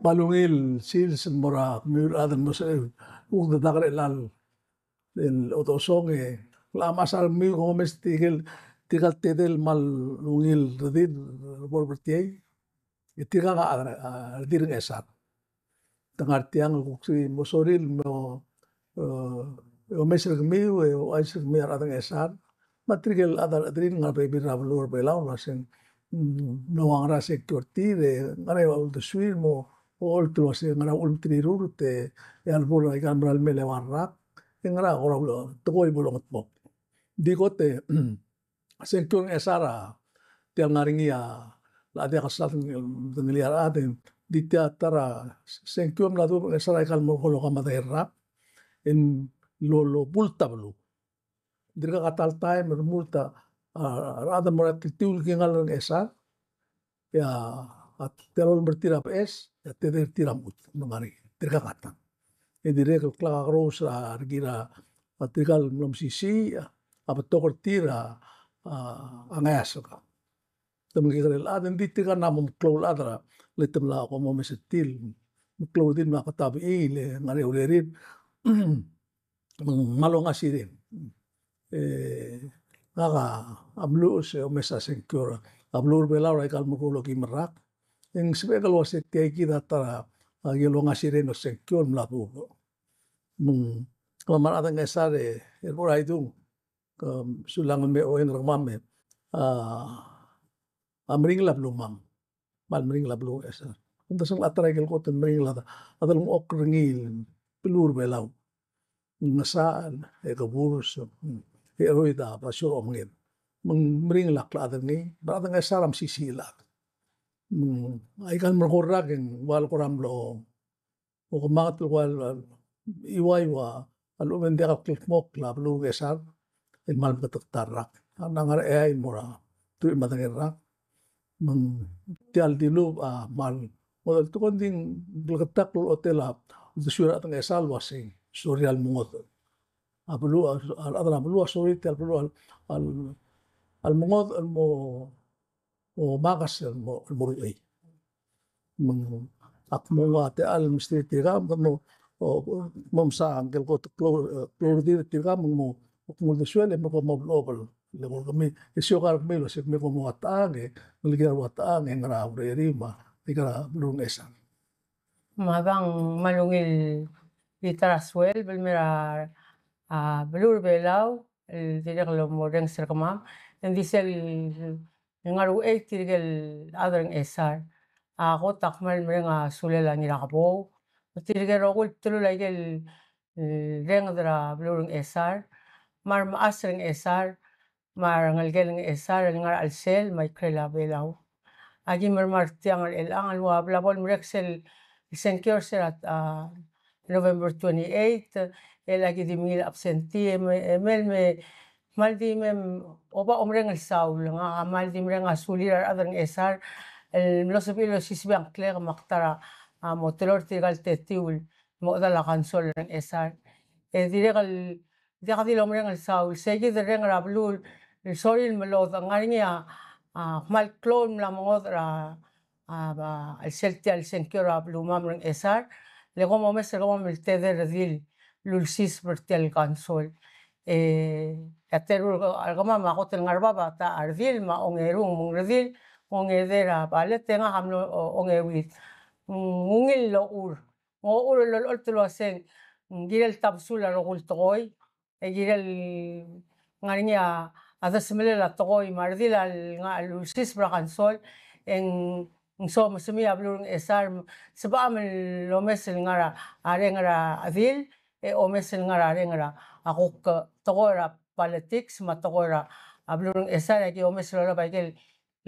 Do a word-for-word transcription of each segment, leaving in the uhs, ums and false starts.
kmal ungil sils el mo er a kemiu el chad el mo sebechel el kuk dedak er chelechal el otosong e, ng locha mechas er kemiu, kom omes tirkel, tirkal tedei el kmal ungil redil el bo er tiei. E tirka a, a, redil er a Ngchesar. Te ngar tiang el kuk sei mo sorir el mo, e, omes er kemiu, e ouchais er kemiu a rechad er a Ngchesar. Me tirkel chad el redil el ngar er a bebil er a beluu er a Belau el uaseng, mm, mlo ua ngera sengkio er tir, e ngar er ngii a uldesuir el mo, ocholt el uaseng ngera uchul me te rirurt, e a lebo er aika el merael mei el eua el rak, e ngera kora tekoi bo longetmokl. Ng di kot e, sengkio er a Ngchesar a tia el ngar er ngii a, a diak el sal dengelii a rechad, e ng di tia ta er a sengkio el mla duubech er a Ngchesar a ika el mo er a loka medengei el rak, e ng lo, lobult a beluu. Ng dirkak a ta el taem el remurt a, a rechad el mo er a tiltiul el kingall er a Ngchesar, e a, a telolem er tir a beches, e a tedei er tir a mechut, me ng ngar er ngii. Ng dirkak a tang. E dirrek el klekakerous a rekir a, a tirkal mlo mesisiich, a betok er tir a, a, a ngeasek. Te mle kekerei el chad, e ng di tirka a mo meklou el chad er a, le te mla ko mo omes er tir, meklou er tir me a ketabechiil, e ngar er ngii a urerir, me ng kmal ongasireng. E ngak a mluches e omes a sengkio er a beluu er a Belau er aika el meruul a okim el rak. E ng sebechek el uasei tia kid a ta er a, a, ikel ongasireng el sengkio el mla duubech. Me ng, kemam a rechad er a Ngchesar e, er a bo er a idung, ke sulang el me oeng er kemam e, a, a meringel a belumam. Kmal meringel a beluu er a Ngchesar. Ng di sel a ta er a ikel kot el meringel a, a delengchokl er ngii el beluu er a Belau. Ngesachel, e keburs, e cheroid a basio er a omenged. Me ng meringel a klechad er ngii, me a rechad er a Ngchesar a mesisiich el chad. Me ng, aika el merekong el rak e ng ua el kora mlo, mo kemanget el ua el, ua el, ua el, ua a lechub e ng diak el kldmokl a beluu er a Ngchesar el kmal meketeketang el rak. A ngar er a eai el mo er a teruich me a tang el rak. Me ng tia el dilubech a kmal ngodech el tekoi. Ng di ng bleketakl el olechotel a uldesuir a rechad er a Ngchesar el uasei sorir a lemengodech. A beluu, a, a rechad er a beluu a sorir tia el beluu a, a, a lemengodech el mo omakes el mo, el mo ruchei. Me ng, ak mo nguu a techall el mesterir tirka, me ng mo, o, mo mesa ngike el kot el klou, e, klou er tir tirka, me ng mo, mo uldesuel, e me ko mo blechob el, le ko er kemiu, e siok a re kemiu el uasei kemiu ko mo ua techang, e, ngelekir a ua techang, e ngera a urerir, me a, ngera a beluu er a Ngchesar. Me a bang, kmal ungil el ta er a sueleb el mei er a, a, beluu er a Belau, el dirrek el mo orrenges er kemam, e ng di sel el ngar er a uchei tirke el chad er a Ngchesar. A kot a kmal mereng a sulel a Ngirakebou. Tirke el rokui el bdelul a ikel, e, renged er a beluu er a Ngchesar, me a remechas er a Ngchesar, me a rengelekel a Ngchesar el ngar er a chelsel me a ikrel a Belau. Aki mermang er tiang er chelechang el ua bla bo lemerek sel sengkio er sel, a, November twenty-eight, el aki di mengiil a absentee, e me, e mei el me, kmal di me, oba omereng el saul, ngak a kmal di mereng a sulir a rechad er a Ngchesar el mlo sebechir el osiseb a ngklek me ak ta er a, a, mo teloi er tirka el tetiu el mo chedal a kansol er a Ngchesar. E dirrek el diak di lomereng el saul. Sei kid el reng er a beluu el sorir el melodech, ng ngar er ngii a, a, kmal klou el mla mengodech er a, a, a, el sel tia el sengkio er a belumam er a Ngchesar, le kom omes er kemam el tedei el redil el ulsiseb er tia el kansol. E a teru er kemam a kot el ngar er bab a ta a redil me a ongerung, me ng redil, ongedei er a ballot, e ngak a mlo, o, ongeuid. Ng ungil el ochur. Ng ochur el olecholt el uaseng, ng kirel tabesul a rokui el tekoi, e kirel ngar er ngii a, a desemelel a tekoi me a redil a lenga, a lulsiseb er a kansol, e ng, ng somesemii a beluu er a Ngchesar, sebecham el omes el ngar er a reng er a redil, e omes el ngar er a reng er a kuk tekoi er a politics me a tekoi er a beluu er a Ngchesar, e aki omes el olab a ikel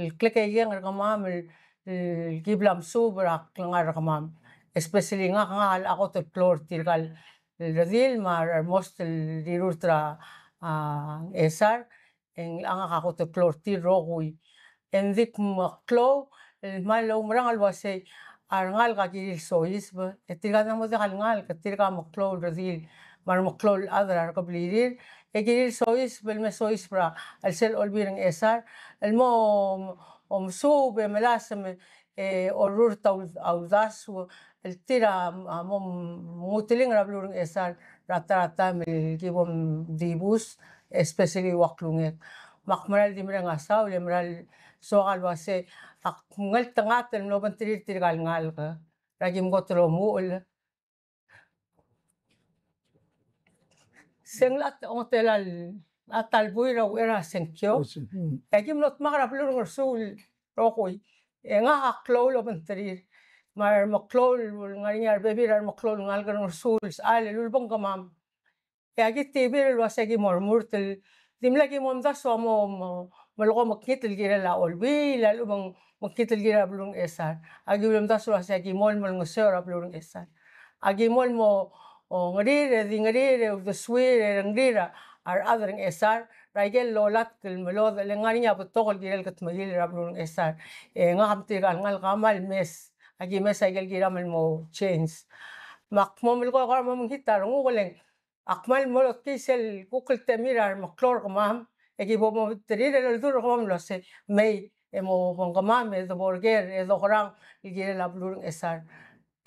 el klekeikeng er kemam el, el ki bla mesuub er a klengar er kemam. Especially ngak, ngak a kot el klou er tirka el redil me a remost el rirurt er a, a, Ngchesar, e ng ngak a kot el klou er tir rokui. E ng di kmo klou el kmal oumerang el uasei a rengalek a kirir el soiseb, e tirka a mo diak el ngalek, tirka a meklou el redil, me a remeklou el chad er a rekeblirir, e kirir el soiseb el me soiseb er a chelsel Olbiil er a Ngchesar el mo omesuub e melasem, e orrurt a ul-, a uldasu el tir a, a mo nguteling er a beluu er a Ngchesar er a ta er a taem el ki bo mdibus, especially ua klungek. Me ak mera el di mereng a saul e mera el soak el uase ak ngeltengat el mlo obengterir tirka el ngalek er a ki mkot el omuchel. Se ng locha ongetel a ta el buil er a uchei er a sengkio. E aki mlo dmak er a beluu er a Ngersuul el rokui. E ngak a klou el obengterir. Me a remeklou el ngar er ngii a rebebil er a remeklou el ngalek er a Ngersuul, sel ulebengkemam. E aki tirir el uase aki mo remurt el dimlak ki mo omdasu a mo, mo, mo leko mekngit el kirel a Olbiil a lechub e ng mekngit el kirel a beluu er a Ngchesar. Aki ulemdasu el uase aki mo el mo olengeseu er a beluu er a Ngchesar. Aki mo el mo, o, ngerir, e di ngerir, e uldesuir, e rengrir a rechad er a Ngchesar er a ikel lolatk el melodech, e le ng ngar er ngii a betok el kirel kedmekiil er a beluu er a Ngchesar. E ngak me tirka el ngalek a kmal mes, aki mes a ikel kiram el mo change. Me ak mo melekoi a kora mo mekngit a renguk, e le ng ak kmal mo lotkii sel kuk el temir a remeklou er kemam, e ki bo mo obengterir el oldurech er kemam el uase mei, e mo obengkemam, e de bo er ker, e dokerang el kirel a beluu er a Ngchesar.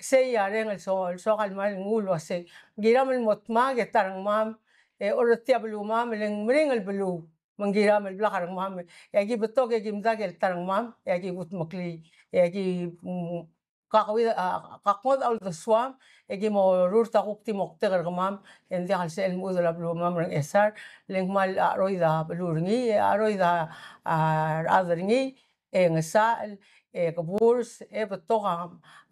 Sei a reng el so-, el soak el kmal nguu el uase ng kiram el mo dmak e ta er kemam, e orretii a belumam, e le ng meringel el beluu, me ng kiram el blak a rengmam, e aki betok e ki medakl el ta er kemam, e aki kudmeklii, e aki, mm, kakouid, a, kakngodech a uldesuam, e ki mo orrurt a kuk di moktek er kemam, e ng diak el sebechel el mechudel a belumam er a Ngchesar, le ng kmal cheroid a beluu er ngii, e cheroid a, a rechad er ngii, e ngesachel, e keburs, e betok a,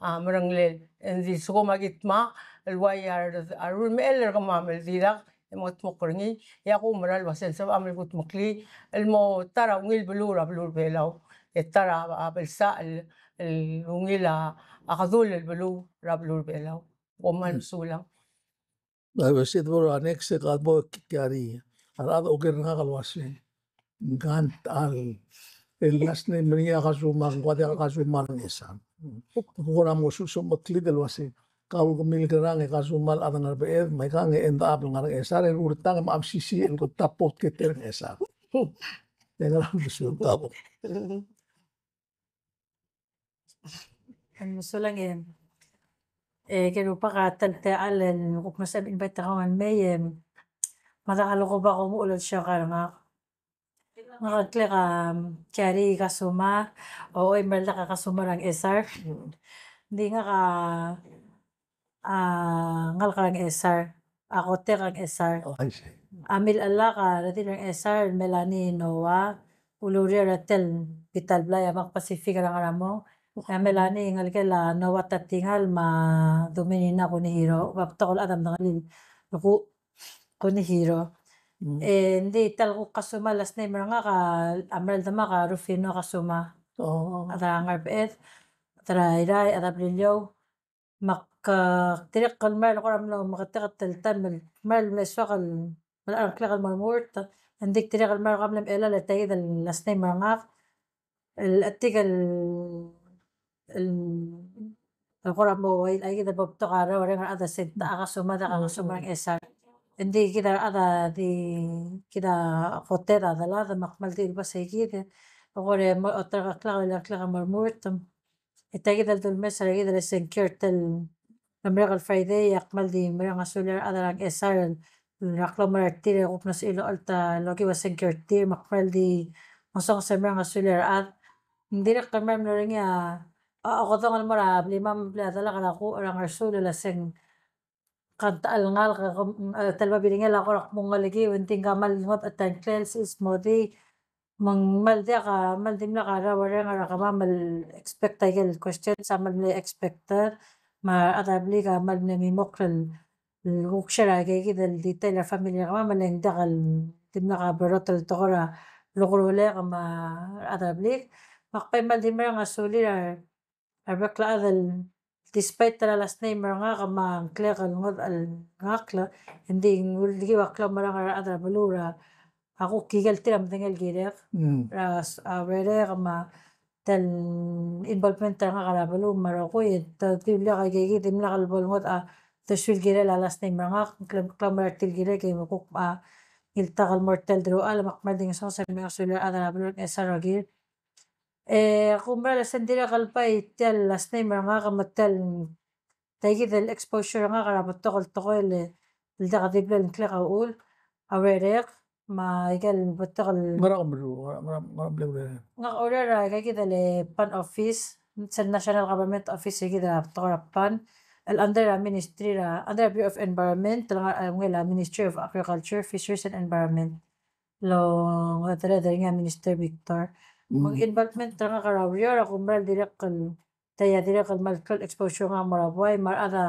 a merengelel, e ng di lsekum aki dmak el uai a re-, a rulmechell er kemam el diak, e mengedmokl er ngii, e ak oumera el uase ng sebecham el kudmeklii el mo ta er a ungil beluu er a beluu er a Belau, e ta er a, a belsechel el ungil a, a kedul el beluu er a beluu er a Belau. Kom kmal mesulang. A uase de bo er a next e kede bo kikiari a rechad a oker er ngak el uase ng kang el last name er ngii a Kazuma, ng kuk diak a Kazuma er a Ngchesar. Kuk kora mo sosomeklid el uase kau kemiu el kerang e Kazuma el chad er a Ngerbeched, me aikang e end up el ngar er a Ngchesar, e rultang e me a mesisiich el kot a podcast er a Ngchesar. E ngera el mesulang. Mesulang e, e, ke rubak a ta el techall el kuk mesa el invite er kau el mei, e, me a dak a leko bo komuchel el show er ngak. Ngak a ngklek a Kiari Kazuma, o, oi, me a lak a Kazuma er a Ngchesar. Ng di ngak a, a ngalek er a Ngchesar, a kotek er a Ngchesar. Oh, I see. A milchelak a redil er a Ngchesar, Melanie Noah, ulureor er a tel Vital Blai, a Bank Pacific er a Ngaramong. A Melanie ngelekel a Noah Tatingal me a Dominina Kunihiro, a betok el chad a medengelii el Ku-, Kunihiro. Mm. E ng di ta el kuk Kazuma last name er ngak a, a mera el demak a Rufino Kazuma. Oh. A chad er a Ngerbeched, a chad er a Irrai, a chad er a Beliliou. Me ak, e, dirrek el mera el kora mlo meketeket el taem el mera el mle soak el mle ngklek el mo remurt, e ng di dirrek el mera el kora mle mechelal e tia kid el last name er ngak. El, a tia kid el, el, el kora mo ua, a tia kid el bo betok a rrau er a reng er a chad el se ng techa Kazuma, diak a Kazuma er a Ngchesar. Ng di kid a rechad a di kid a koted a delad, me ak kmal di ulebes a tia kid. Kora mo, oterekeklak el, el klek el mo remurt. E tia kid el dulemes er kid el sengkio er tel, el merek el Friday, e ak kmal di mereng a sulir a rechad er a Ngchesar el, el rak el mo er tir e kuk mlo sebechir el ocholt el okiu a sengkio er tir, me ak kmal di ngesonges el mereng a sulir a rechad. Ng dirrek el mera el mlo er ngii a, a, okedong el mo er a blimam, bli a delak er a ku-, er a Ngersuul el uaseng kang techa el ngalek, e, tel babilngel a kora kmo ng ngelekiu, e ng di ng kmal ngodech a ta el ngklel, sils mo di, me ng kmal diak a, kmal dimlak a rrau er a reng er a kemam el expect a ikel questions a kmal mle expected, me a rechad er a blik a kmal mle mimokl el, el kuk share a ika kid el detail er a family er kemam, me le ng diak el dimlak a berrotel el tekoi er a lukerulek me a rechad er a blik. Me ak bai kmal di mereng a sulir a a rebek el chad el, despite er a last name er ngak me a ngklek el ngodech el ngakl, e ng di ng ulekiu a klaumerang er a rechad er a beluu er a, a kuk ikel tir a medengei el kirek. Mm. Er a s-, a urerek me a tel involvement er ngak er a beluu me a rokui, e te di uleak a ika kid dimlak el bo el ngodech a, te suir kirel a last name er ngak, ng kle-, klaumerang er tir el kirek, e me kuk a, ngiltak el mo er tel deruchall, me ak kmal di ngesonges el mereng a sulir a rechad er a beluu er a Ngchesar el rokir. E, ak oumera el se ng dirrek el bai tia el last name er ngak me tia el, tia kid el exposure er ngak er a betok el tekoi el, el diak di ble ngklek a uchul, a urerek, me aike el betok el. Ngera a mle, ngera, ngera, ngera a mle urerek? Ngak a oureor er aika kid el PAN office, sel national government office er kid er a betok er a PAN, el under a ministry er a, under a Bureau of Environment, el ngar, el ngii a Ministry of Agriculture, Fisheries and Environment. Lo, ngodech er ngii a Minister Victor. Mm. Me ng involvement er ngak er a ureor, ak oumera el dirrek el, tia dirrek el kmal klou el exposure er ngak el mo er a buai, me a rechad a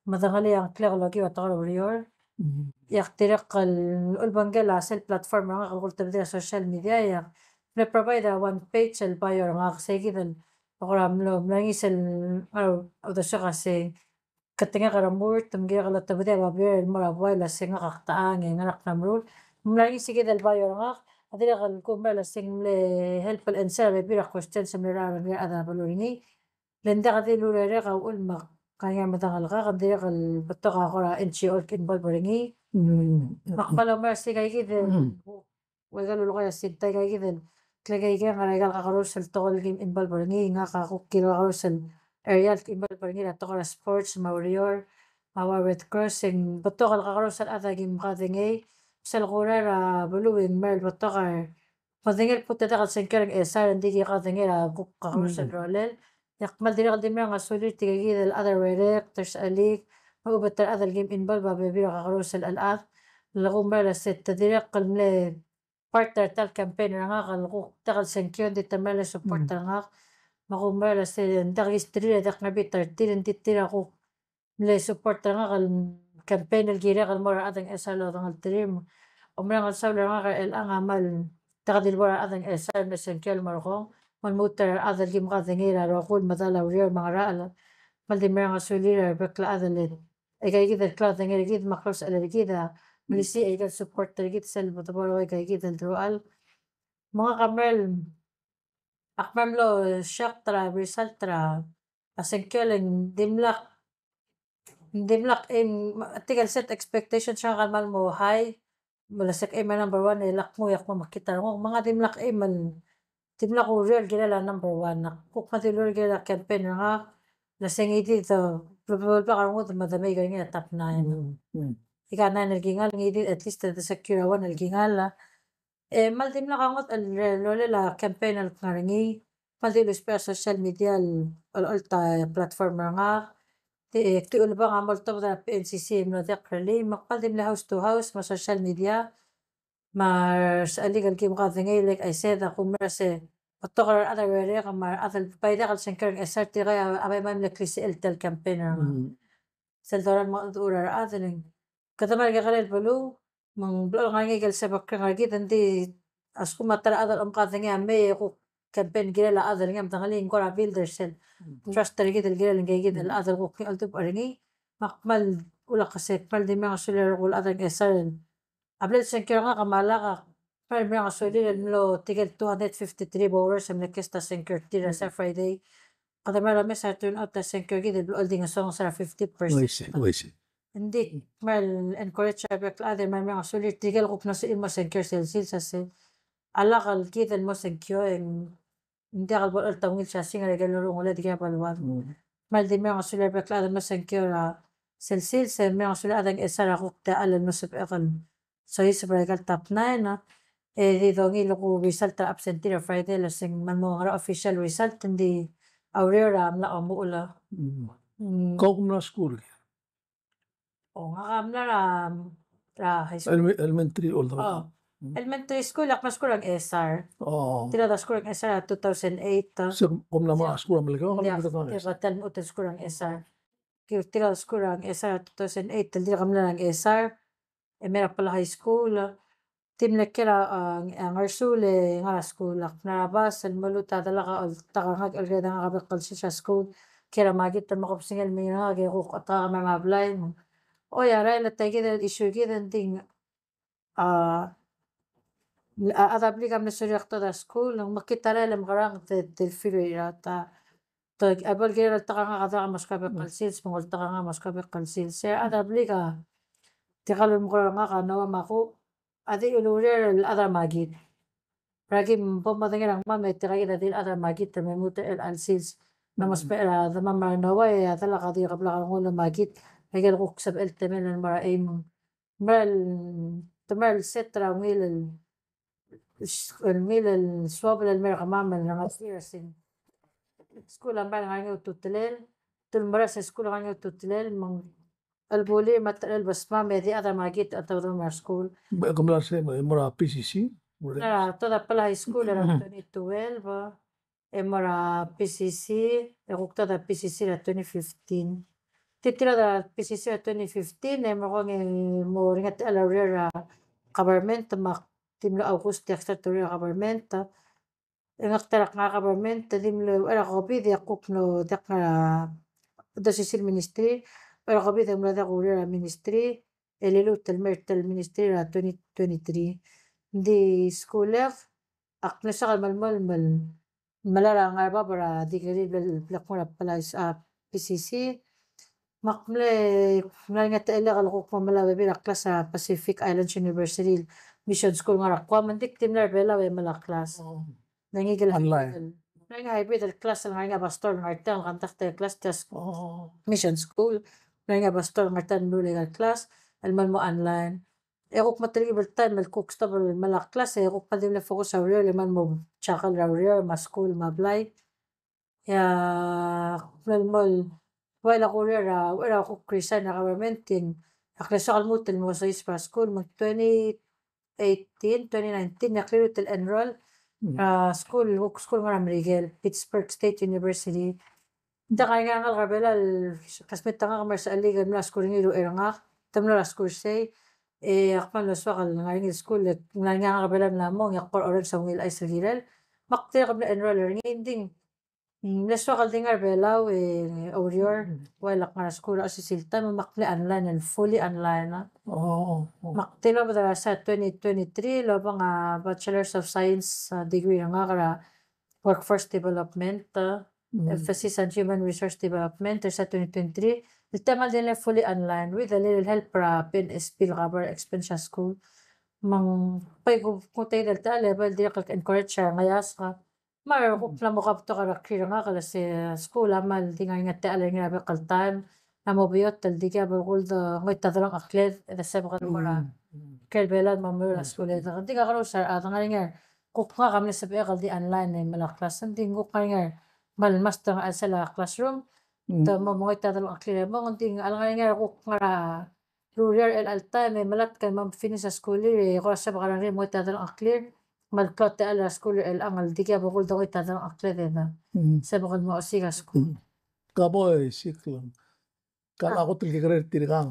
medengelii a ngklek el okiu a tekoi er a ureor. Mm. E ak dirrek el ulebengkel a sel platform er ngak el kultebedii a social media, e ak mle provide a one page el bio er ngak, sei kid el, kora mlo, mla ngii sel, a, uldesuek a sei. Ketengek a remurt, me ng kirek el otobedii a babier el mo er a buai el se ngak a ktang e ngera a kmal meruul. Ng mla er ngii sei kid el bio er ngak, a dirrek el kuk mera el se ng mle help el answer a bebil er a questions el mle er a rechad er a beluu er ngii. Le ng diak di el urerek a uchul me ak ngar er ngii a medengelkak, ng dirrek el betok a kora NGO el involve er ngii. Mm. Me ak kmal oumera el se aika kid el, mm, Uaika el lolekoi a sel ta aika kid el klekeikeng er aika el kakerous el tekoi el kim involve er ngii, ngak a kuk kirel a kakerous el area el kim involve er ngii er a tekoi er a sports me a ureor me a ua Red Cross, e ng betok el kakerous el chad a kim kadengei. Sel kora er a beluu e ng mera el betok a, bo dengei el butedek el sengkio er a Ngchesar, e ng di ki kadengei er a kuk kakerous el rolel. E ak kmal dirrek el di mera el sulir tirke kid el chad er a ureor, directors, alii, me a chubet er a chad el kim involve a bebil er a kakerous el chad. Le kuk mera el se te dirrek el mle part er tia el campaign er ngak el kuk diak el sengkio, ng di te mera el support er ngak. Me kuk mera el se ng diak kisterir e diak ngar er a bita er tir, ng di tir a kuk mle support er ngak el campaign el kirek el mo er a rechad er a Ngchesar el odengelterir. Me oumerang el saul er ngak er chelechang a kmal diak di lebo er a rechad er a Ngchesar el mle sengkio el mo er kong, me lmuut er a rechad el kim kadengei er a rokui el medal a ureor me a ngerachel. Me kmal di merang a sulir a rebek el chad el Aika kid el klaodengei er kid me a klosechel er kid a melisiich aika el support er kid sel bo debo er aika kid el deruchall. Me ngak a mera el, ak mera el mlo shock er a result er a sengkio el ng dimlak, dimlak, e, tirke el set expectations er ngak a kmal mo high, me le sek aim a number one e lak nguu e ak mo mekngit a renguk, me ngak a dimlak aim el, dimlak oureor el kirel a number one. Ak kuk mera di oureor el kirel a campaign er ngak, le se ngii di de, bebelbak a rengud me de make er ngii a top nine. Mm, mm. Ika nine el kingall, ngii di at least de secure a one el kingall. E, kmal dimlak a ngodech el rolel a campaign el kngar er ngii, kmal di uluusbech a social media el, el, olecholt a platform er ngak. Te, e, te ulebang a moltobed er a PNCC el mlo diak lerellii, me ak kmal di mle house to house me a social media. Me a resechalik el kim kadengei, like I said, a kuk mera se betok er a rechad a urerek me a rechad el bai diak el sengkio er a Ngchesar, tirka a bai mle klisichel tia el campaign er ngak. Mm. Sel dorael el mengedecheduch er a rechad el ng, kede mla er a kekerei el beluu, me ng blechoel ngar er ngii aike el sebekreng er kid, ng di a lsekum a ta er a chad el omkadengei a mei e kuk campaign el kirel a chad er ngii a medengelii, ng kora build er sel trust er kid el kirel ngike kid el chad el kuk ngii a oldubech er ngii. Me ak kmal ulak se kmal di mereng a sulir a rokui el chad er a Ngchesar el a blal sengkio er ngak me a lak a kmal mereng a sulir el mlo tirke el two hundred fifty-three voters el mle cast a sengkio er tir er sel Friday. Kede mera el omes a turnout er a sengkio er kid el blechoel di ngesonges er a fifty percent. Uaisei, uaisei. Ng di kmal encourage er a bek el chad e kmal mereng a sulir tirke el kuk mlo sebechir el mo sengkio er sel sils a se a lak el kid el mo sengkio e ng ng diak el bo el ta ungil siasing er a ikel loruul el ngoled er a evaluar. Mm. Kmal di mereng a sulir a bek el chad el mlo sengkio er sel sils, e mereng a sulir a chad er a Ngchesar a kuk techall el mlo sebechek el soiseb er aika el top nine, e di dongii el kuk result er a absentee er a Friday, le se ng kmal mo ngar er a official result, ng di a ureor a mla omuchel. Mm. Mm. Kau kom mla skuul? O, ngak a mla er a, er a high school. Eleme-, elementary, oldak. O. Mm. Elementary school, ak mla skuul er a Ngchesar. O. Tirka a skuul er a Ngchesar er a two thousand eight. Se kom mla skuul er a Melekeok? Ia, tirka a mla skuul er a Ngchesar. Tirka a skuul er a Ngchesar er a two thousand eight, el dirk mla er a Ngchesar. E mei er a Palau High School. Te mle kiei er a, a, Ngersuul e ngar er a skuul. Ak mla er a bas el mo lmuut a delak a oltak er ngak el grade er ngak a bek el sils er a skuul. Kiei er a Makit el mo kebesengei el mengiil er ngak e kuk otakak me a blai. Oi, a rael e tia kid el issue er kid, ng di, a, a, a chad er a blik a mle sorir a kdod er a skuul, ng mekngit a rael e mekerang, te, te figure it out. Te, a bo el kirel oltak er ngak a delak a mo skuul a bek el sils, me ng oltak er ngak a mo skuul a bek el sils. E a chad er a blik a, tirka el ulemuchel er ngak a Noah Maku, a di ulureor el chad er a Makit. er a ki bo modengei er a ngmam e tirka kid a di el chad er a makit el me lmuut er chelecha el sils. Me ng ousbech er a demam er a Noah e a delak a di kebla er a rengul el makit. Aike el kuk sebechel el temel el mo er a eim. Mera el, te mera el set er a ungil el, el ungil el suobel el mer kemam el ngar er a sils. Skuul a mera el ngar er ngii a ultutelel, te mera el skuul a ngar er ngii a ultutelel, me ng el bulir me a techellel el beskemam e di chad er a makit a tobed er a skuul. Be, ke mla er sei, mo er a P C C? Mo er a Toda Pela High School er a twenty twelve, e mo er a P C C, e kuk toda P C C er a twenty fifteen. Tirke el toda P C C er a twenty fifteen, e merekong e mo er ngii a techall a ureor er a government, me ak di mlo August e ak start er a ureor er a government. E ngak a ta er a kngar er a government, e di mlo er a COVID e ak kuk mlo diak kngar er a diocesan ministry, er a COVID e mlo diak kureor er a ministry, e liluut el mer tia el ministry er a twenty twenty-three. Ng di skuul e ak mle soak el melemolem el melai er a ngar er a bab er a degree el bla kmo er a Pela High, a, P C C. Me ak mle, mle ngar er ngii a techellek el kuk mo melai a bebil er a class er a Pacific Islands University Mission School el ngar er a Guam, me ng di ak di mlai er a Belau e melai a class. Oh. Ng ngar er ngii a online. Ng ngar er ngii a hybrid el class el ngar er ngii a pastor el ngar tiang el conduct er a class, tia el mission school. Ng ngar er ngii a pastor el ngar tiang el meruul aika el class el mo, mo online. E kuk mo telkib el taem el kuk stop el melai a class, e kuk me di mle focus er a ureor, e me mo juggle er a ureor me a skuul me a blai. E a, mle mo, ua el kureor er a, er a kuk resign er a government, e ng, ak le soak el lmuut el mo soiseb er a skuul, me ng twenty eighteen, twenty nineteen, e ak liluut el enroll er a skuul, kuk skuul el ngar er a Merikel, Pittsburg State University. Ng diak a ngar er ngii a ngalek er a Belau el, classmate er ngak a mla er sel, e mla skuul er ngii el uchei er ngak, te mlo er a skuul er sei, e ak mla soak el ngar er ngii el skuul, e ng ngar er ngii a ngalek er a Belau el mla mong, e ak kora orrenges a ungil chais el kirel, me ak dirrek el mle enroll er ngii, ng di ng mle soak el di ngar er a Belau, e oureor, ua el ak ngar er a skuul er a osisiu el taem, me ak mle online el fully online, a. Oh, oh, oh. Me ak tilobed er a sel twenty twenty-three, el obeng a Bachelors of Science, a, degree er ngak er a Workforce Development, a, emphasis on Human Resource Development, er sel twenty twenty-three, el taem a di mle fully online, with a little help er a P N S B el cover expense er a skuul. Me ng bai ku, kuk tia el techall e bai dirrek el encourage er a ngeasek, a, me a rekuk mla mo kabetok a rekrir er ngak el se, a, skuul a kmal di ngar er ngii a techall er ngii er a bek el taem, a mo beot el dikea bo el kuk de ngoit a delengchekled, e de sebechel el mo er a, mm, ker el Belau el mo meruul a skuul, e de, ng di kakerous a rechad, ngar er ngii a, kuk ngak a mle sebechek el di online e melai a class, ng di kuk ngar er ngii a kmal master er a chelsel a classroom, mm, te mo mengoit a delengcheklir e mong, ng di a lengar er ngii a kuk ngar er a ureor er chelecha el taem e melatk e mo finish a skuulir e kora sebechel a rengrir el mengoit a delengcheklir, me a klou a techall er a skuul er chelechang el dikea bo el kuk de ngoit a delengcheklir e de, mm, sebechel el mo osiik a skuul. Mm. Ka bo e siik el, ka, a, kot el kekerei er tirkang.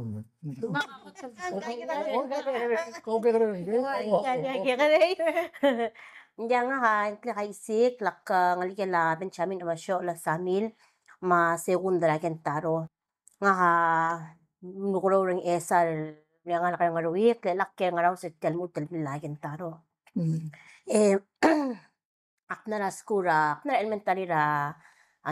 Ko kekerei. Ng diak, ngak a ngklek a Isik, lak, a, ngelekel a Benjamin Omasio el Samil, me a second er a Kentaro. Ngak a mlukerreu er a Ngchesar el mle ngalek er a Ngeruikl, e lak kiei er a Ngaraus e tia el lmuut el blil a Kentaro. Mm. E, ak mla er a skuul er a, ak mla er a elementary er a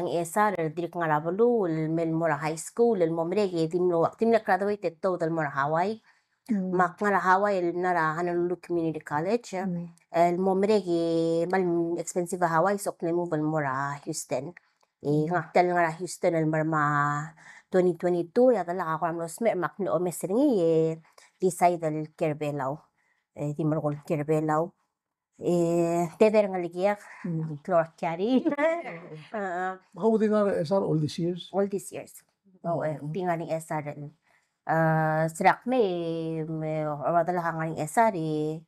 Ngchesar, el dirk ngar er a beluu, el mei el mo er a high school, el mo merek e di mlo, ak di mle graduate e tuobed el mo er a Hawaii. Mm. Me ak ngar er a Hawaii el mla er a Honolulu Community College. Mm. El mo merek e kmal expensive a Hawaii, so ak mle move el mo er a Houston. E, mm, ngak tia el ngar er a Houston el mei er a twenty twenty-two, e a delak a kora mlo smecher me ak mle omes er ngii e decide el kiei er a Belau. E di merekong el kiei er a Belau. E tedei er a ngelekek, mm, klou er a kiari. A, a. Kau di ngar er a Ngchesar all these years? All these years. Oh, e, mm, di ngar er a Ngchesar el, a, se er a kmei, me, a delak a ngar er a Ngchesar e,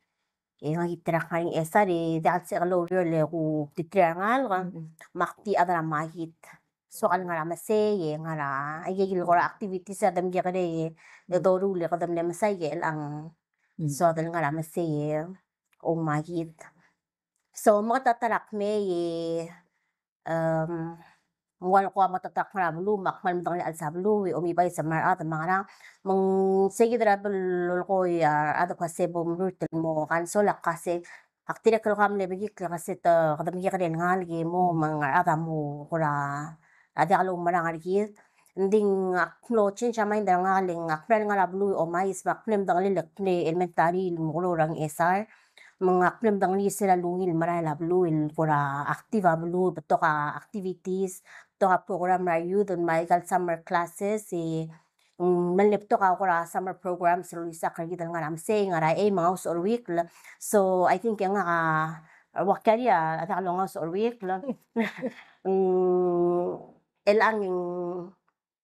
e ngak a ta er a ngar er a Ngchesar e diak el sebechek el oureor e le kuk di tir a rengalek, mm, me ak di chad er a makit. Soak el ngar er a mesei e ngar er a, aike el kora activities a de mekekerei e, e doruul e kede mle mesei e chelechang, mm, soak el ngar er a mesei e oumakit. So, me ak ta er a kmei e, em, ng ua el ko a mo ta er a ngar er a beluu, me ak kmal medengelii a chelsel a beluu, e omibai se me a rechad me a ngerang. Me ng sei kid er a bel lolekoi a rechad el kmo se bo mrurt el mo cancel, ak kmo se, ak dirrek el kmal mle bekikl el kmo se te, kede mekekerei el ngalek e mo, me ng a rechad a mo kora, a diak loumerang er kid. Ng di ngak a mlo change a mind er ngak, le ngak a mera el ngar er a beluu e omais, me ak mle medengelii el kmo elementary el mukeruul er a Ngchesar. Me ng ak mle medengelii sel ungil el merael a beluu el kora active a beluu, betok a activities, betok a program er a youth, me aika el summer classes, e mm, me le betok a kora summer programs el ulisechakl er kid el ngar er a mesei, ngar er a eim, me a ngar er a ureor. So I think e ngak a, ua kiei a diak longasech er a ureor. Mm, el ang,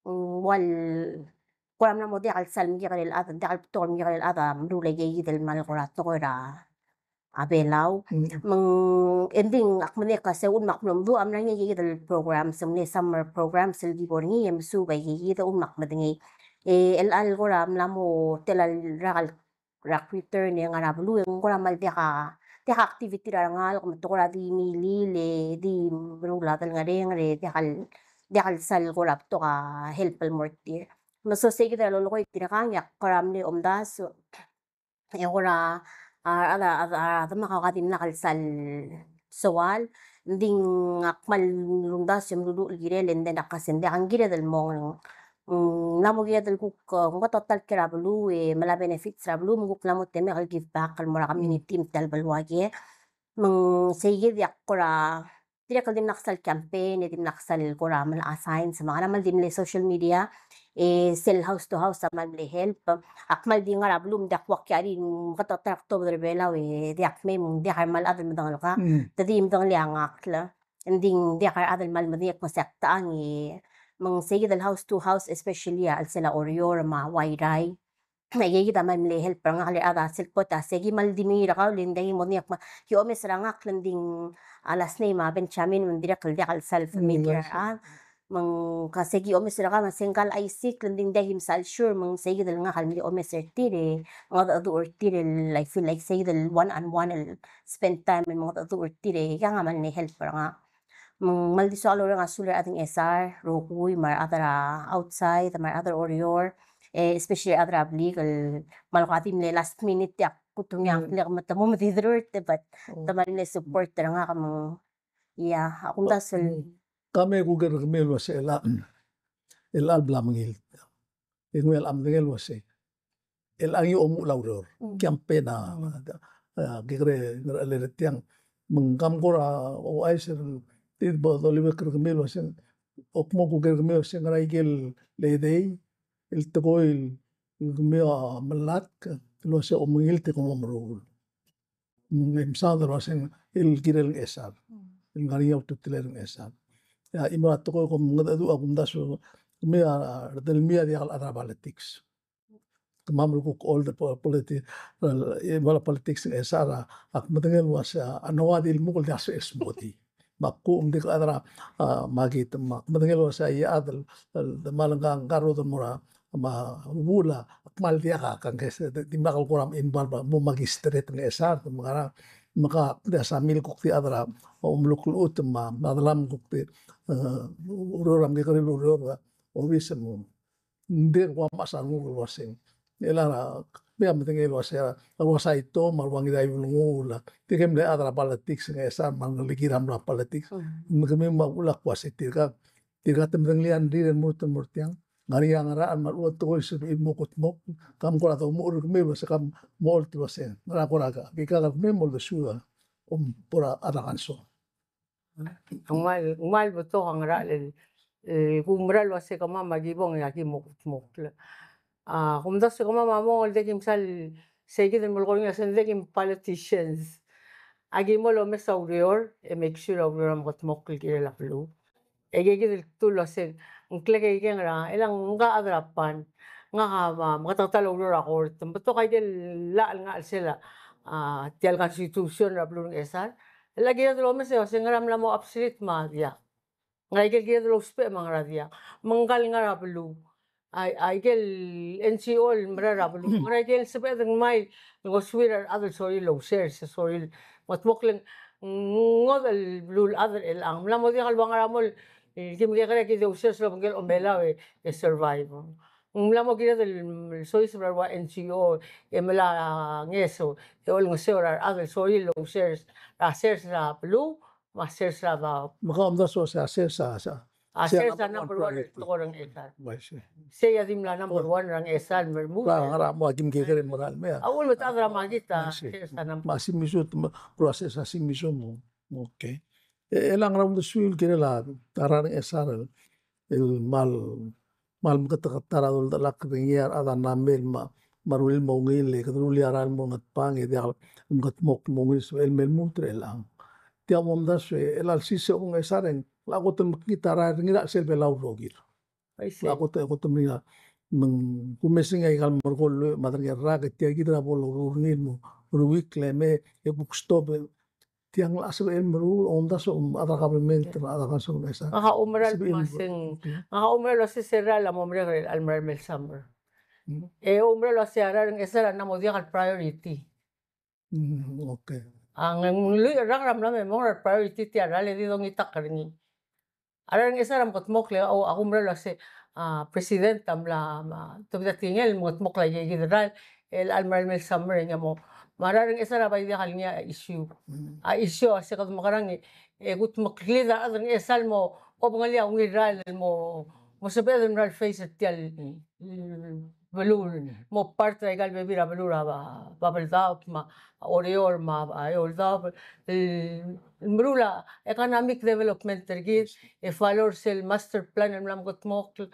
mm, ua el kora mla mo diak el sal mekekerei el chad, diak el betok el mekekerei el chad a meruul a ikakid el kmal kora tekoi er a a Belau. Mm. Me ng, e ng di ak medengei el kmo se uchul me ak mlo meduch a mla er ngii a ikakid el programs, ng mle summer programs el ki bo er ngii e mesuub a ikakid, uchul me ak medengei. E chelecha el kora mla mo tela el rak el, rak return e ngar er a beluu e ng kora kmal diak a, diak a activity er a rengalek, me te kora di milil e di meruul a delngerengel e diak el, diak el sal kora betok a help el mo er tir. Me so seikid a lolekoi tirkang e ak kora mle omdasu e kora, a, a, a, a, a demak a kuk dimlak el sal soal, ng di ngak a kmal omdasu e mluruul el kirel, e ng di ngak a se ng diak a kired el mong. Mm, ng mla mo kired el kuk, e, kuk total kiei er a beluu, e melai a benefits er a beluu, me kuk mla mo temek el give back el mo er a community me tia el beluu a kie. Me ng seikid e ak kora dirrek el dimlak sal campaign, e dimlak sal kora melecha a signs, me a ngera me ng di mle social media, e sel house to house a kmal mle help. Ak kmal di ngar er a beluu me diak kuk kiei, me kede ta er a October er a Belau e diak mei, me ng diak a kmal chad el medengelii ngak. Mm. Te di medengelii a ngakl. Ng di ng diak a rechad el kmal medengei el kmo se ak techang e, me ng seikid el house to house, especially a chelsel a Oreor me a Wairai. Aikakid a kmal mle help er ngak el chad a sel kot a se ki kmal di mengiil er kau, le ng diak ki mo medengei el kmo ki omes er a ngakl, le ng di a last name a Benjamin, me ng dirrek el diak el sal familiar a rechad. Me ng ka se ki omes er kau, me se ngkal Isaac, le ng di ng diak ki msal sure, me ng seikid el ngak el mle omes er tir e mengedecheduch er tir el, I feel like seikid el one on one el spend time el mengedecheduch er tir e, aikang a kmal mle help er ngak. Me ng kmal di soak el orrenges a sulel a rechad er a Ngchesar, rokui, me a rechad er a outside, me a rechad er a Oreor, e especially a rechad er a Blik, el kmal kuk di mle last minute e ak kutungii a ngklek me te mo medi derurt, but te kmal mle support er ngak me ng, ia, a kumdasu el. Ka me kuker er kemiu el uase chelecha, chelecha el bla mengilt. E ng mle medengei el uase chelecha ngii a omuchel a ureor. Mm. Campaign a, a, kekerei, ngerchelel er tiang. Me ng kmal kora ouchais er tir bo doliuekl er kemiu el uase, ak mo kuker er kemiu el uase ngera ikel edei el tekoi el kemiu a melatk el uase omengilt e kom mo meruul. Me ng mesaod el uase el kirel Ngchesar. Mm. El ngar er ngii a ultutelel Ngchesar. Ia, chimo er a tekoi kom mengedecheduch a kumdasu, kemiu a, a redil mei a diak el chad er a politics. Kemam el kuk old po-, politi-, el, el politics er a Ngchesar a, ak medengei el uase a, a noua di lmuut el diak a sebechel el smodii. Me ak kuk di chad er a, a, makit, me ak medengei el uase a chad el, el, de mal ngka, ngka el rudam er a, me a bula, ak kmal diak a, kang ke se, di, dimlak el kora involve, mo makit straight er a Ngchesar, me ngera, me ka, di a samil kuk di chad er a, omeluk el chutem, me a, me a delam kuk di, e, ureor a mekekerei el ureor, obis me ng di kuk mechas a renguk el uaseng. Chelecha, me a medengei el uase, a uase a Ito, me a ua Ngiraiu el nguu, a, tirke mle chad er a politics er a Ngchesar, me a rengelekir a mla politics. Mm. Me kemiu me a uchul a kuase tirka, tirka te medengelii a rengrir el mo er tiang. Ngar er ngii a ngerachel me a lechub e te kuk sebechir el mo kutmokl, kam kora domuchel er kemiu el uase kam mo olt el uase. Ngera kora ka, kika kemiu mo oldesuek, om bo er a chad er a kanso. Ng kmal, ng kmal betok a ngerachel el, e, kumerang el uase kemam a ki bong e aki mo kutmokl. A, kumdasu e kemam a mong el de ki msal, seikid el melekoi er ngii a se ng de ki politicians. Aki mo lomes a ureor, e make sure a ureor a meketmokl el kirel a beluu. E aikakid el kdu el uase, ng klekeikeng er a, e le ngak a chad er a pan, ngak a, a, meketeket el oureor er a kort, me betok a ikel llach el ngar er a chelsel a, a, tia el constitution er a beluu er a Ngchesar. E le kired el omes e uase ngera mla mo obsolete me a diak. Ngera ikel kired el ousbech me a ngera diak. Me ngkal ngar er a beluu. A, a ikel N G O el merael er a beluu. Ngera ikel sebeched el ngmai el ngosuir a rechad el sorir el ousers, sorir el meketmokl el ngodech el beluulechad er chelechang. Mla mo diak el ua ngera mo el, e, ki mekekerei e ki di ousers el obengkel a omelau e, e survive. Ng mla mo kired el soiseb er a rua N G O e melai a ngeso e olengeseu er a rechad el sorir el ousers, er a sers er a beluu, me a sers er a daob. Me ka omdasu el uase a sers a, a, A sers a number one el tekoi er a Ngchesar. Sei a di mla number one er a Ngchesar el mei. Ngera mo a kim kekerei el mera el mei. A uchul me te chad er a makit a sers a number one. Me a sils me sel process a sils me sel mo. Okay. E, e le ngera uldesuel el kirel a rechad er a Ngchesar el, el mal, mal meketeketang er a doldak er ngii a rechad a mla mei me, me a rullii el mo ungil, e kede rullii a rael el mo ngetbang, e diak el mekedmokl el mo ungil, sebechel el me lmuut er chelechang. Tia a omdasu e, chelecha el sils e a Ngchesar e ng locha kot el mekngit a rael er ngii er a chelsel Belau el rokir. Aisei. Ak kot, kot el mla, me ng kumes er ngii a ikal merekong el lluich me a tang el rak, e tia kid er a bo loruul er ngii el mo, ruik le mei, e kuk stop, e tiang a sebechel el meruul, omdasu, a rechad er a government, a rechad er a council, e sa. Ngak a oumera el sebechel el meruul. Ngak a oumera el uasei se er a chelecha el mo merek er a chelecha el merael mei el summer. Mm. E oumera el uasei a rechad er a Ngchesar a mla mo diak el priority. Mm, okay. A ng lluich el rak er a mla me mong er a priority tia el ralm e di dongitakl er ngii. A rechad er a Ngchesar a mekedmokl e, o, ak oumera el uasei, a, president a mla, me a, tobed a tekingel el mekedmokl a ikeikid el ralm, el chelecha el merael mei el summer e ng mo. Me a rechad er a Ngchesar a bai diak el ngii a issue. Mm. A issue a se kede mekerang e, e kudmeklii a rechad er a Ngchesar el mo, obengelii a ungil el ralm el mo, mo sebeched el mera el face er tia el, mm, beluu, mo part er a ikal bebil er a beluu er a Ba-, Babeldaob, me a Oreor, me a Eouldaob, el, el meruul a economic development er kid, e follow er sel master plan el mla mekedmokl.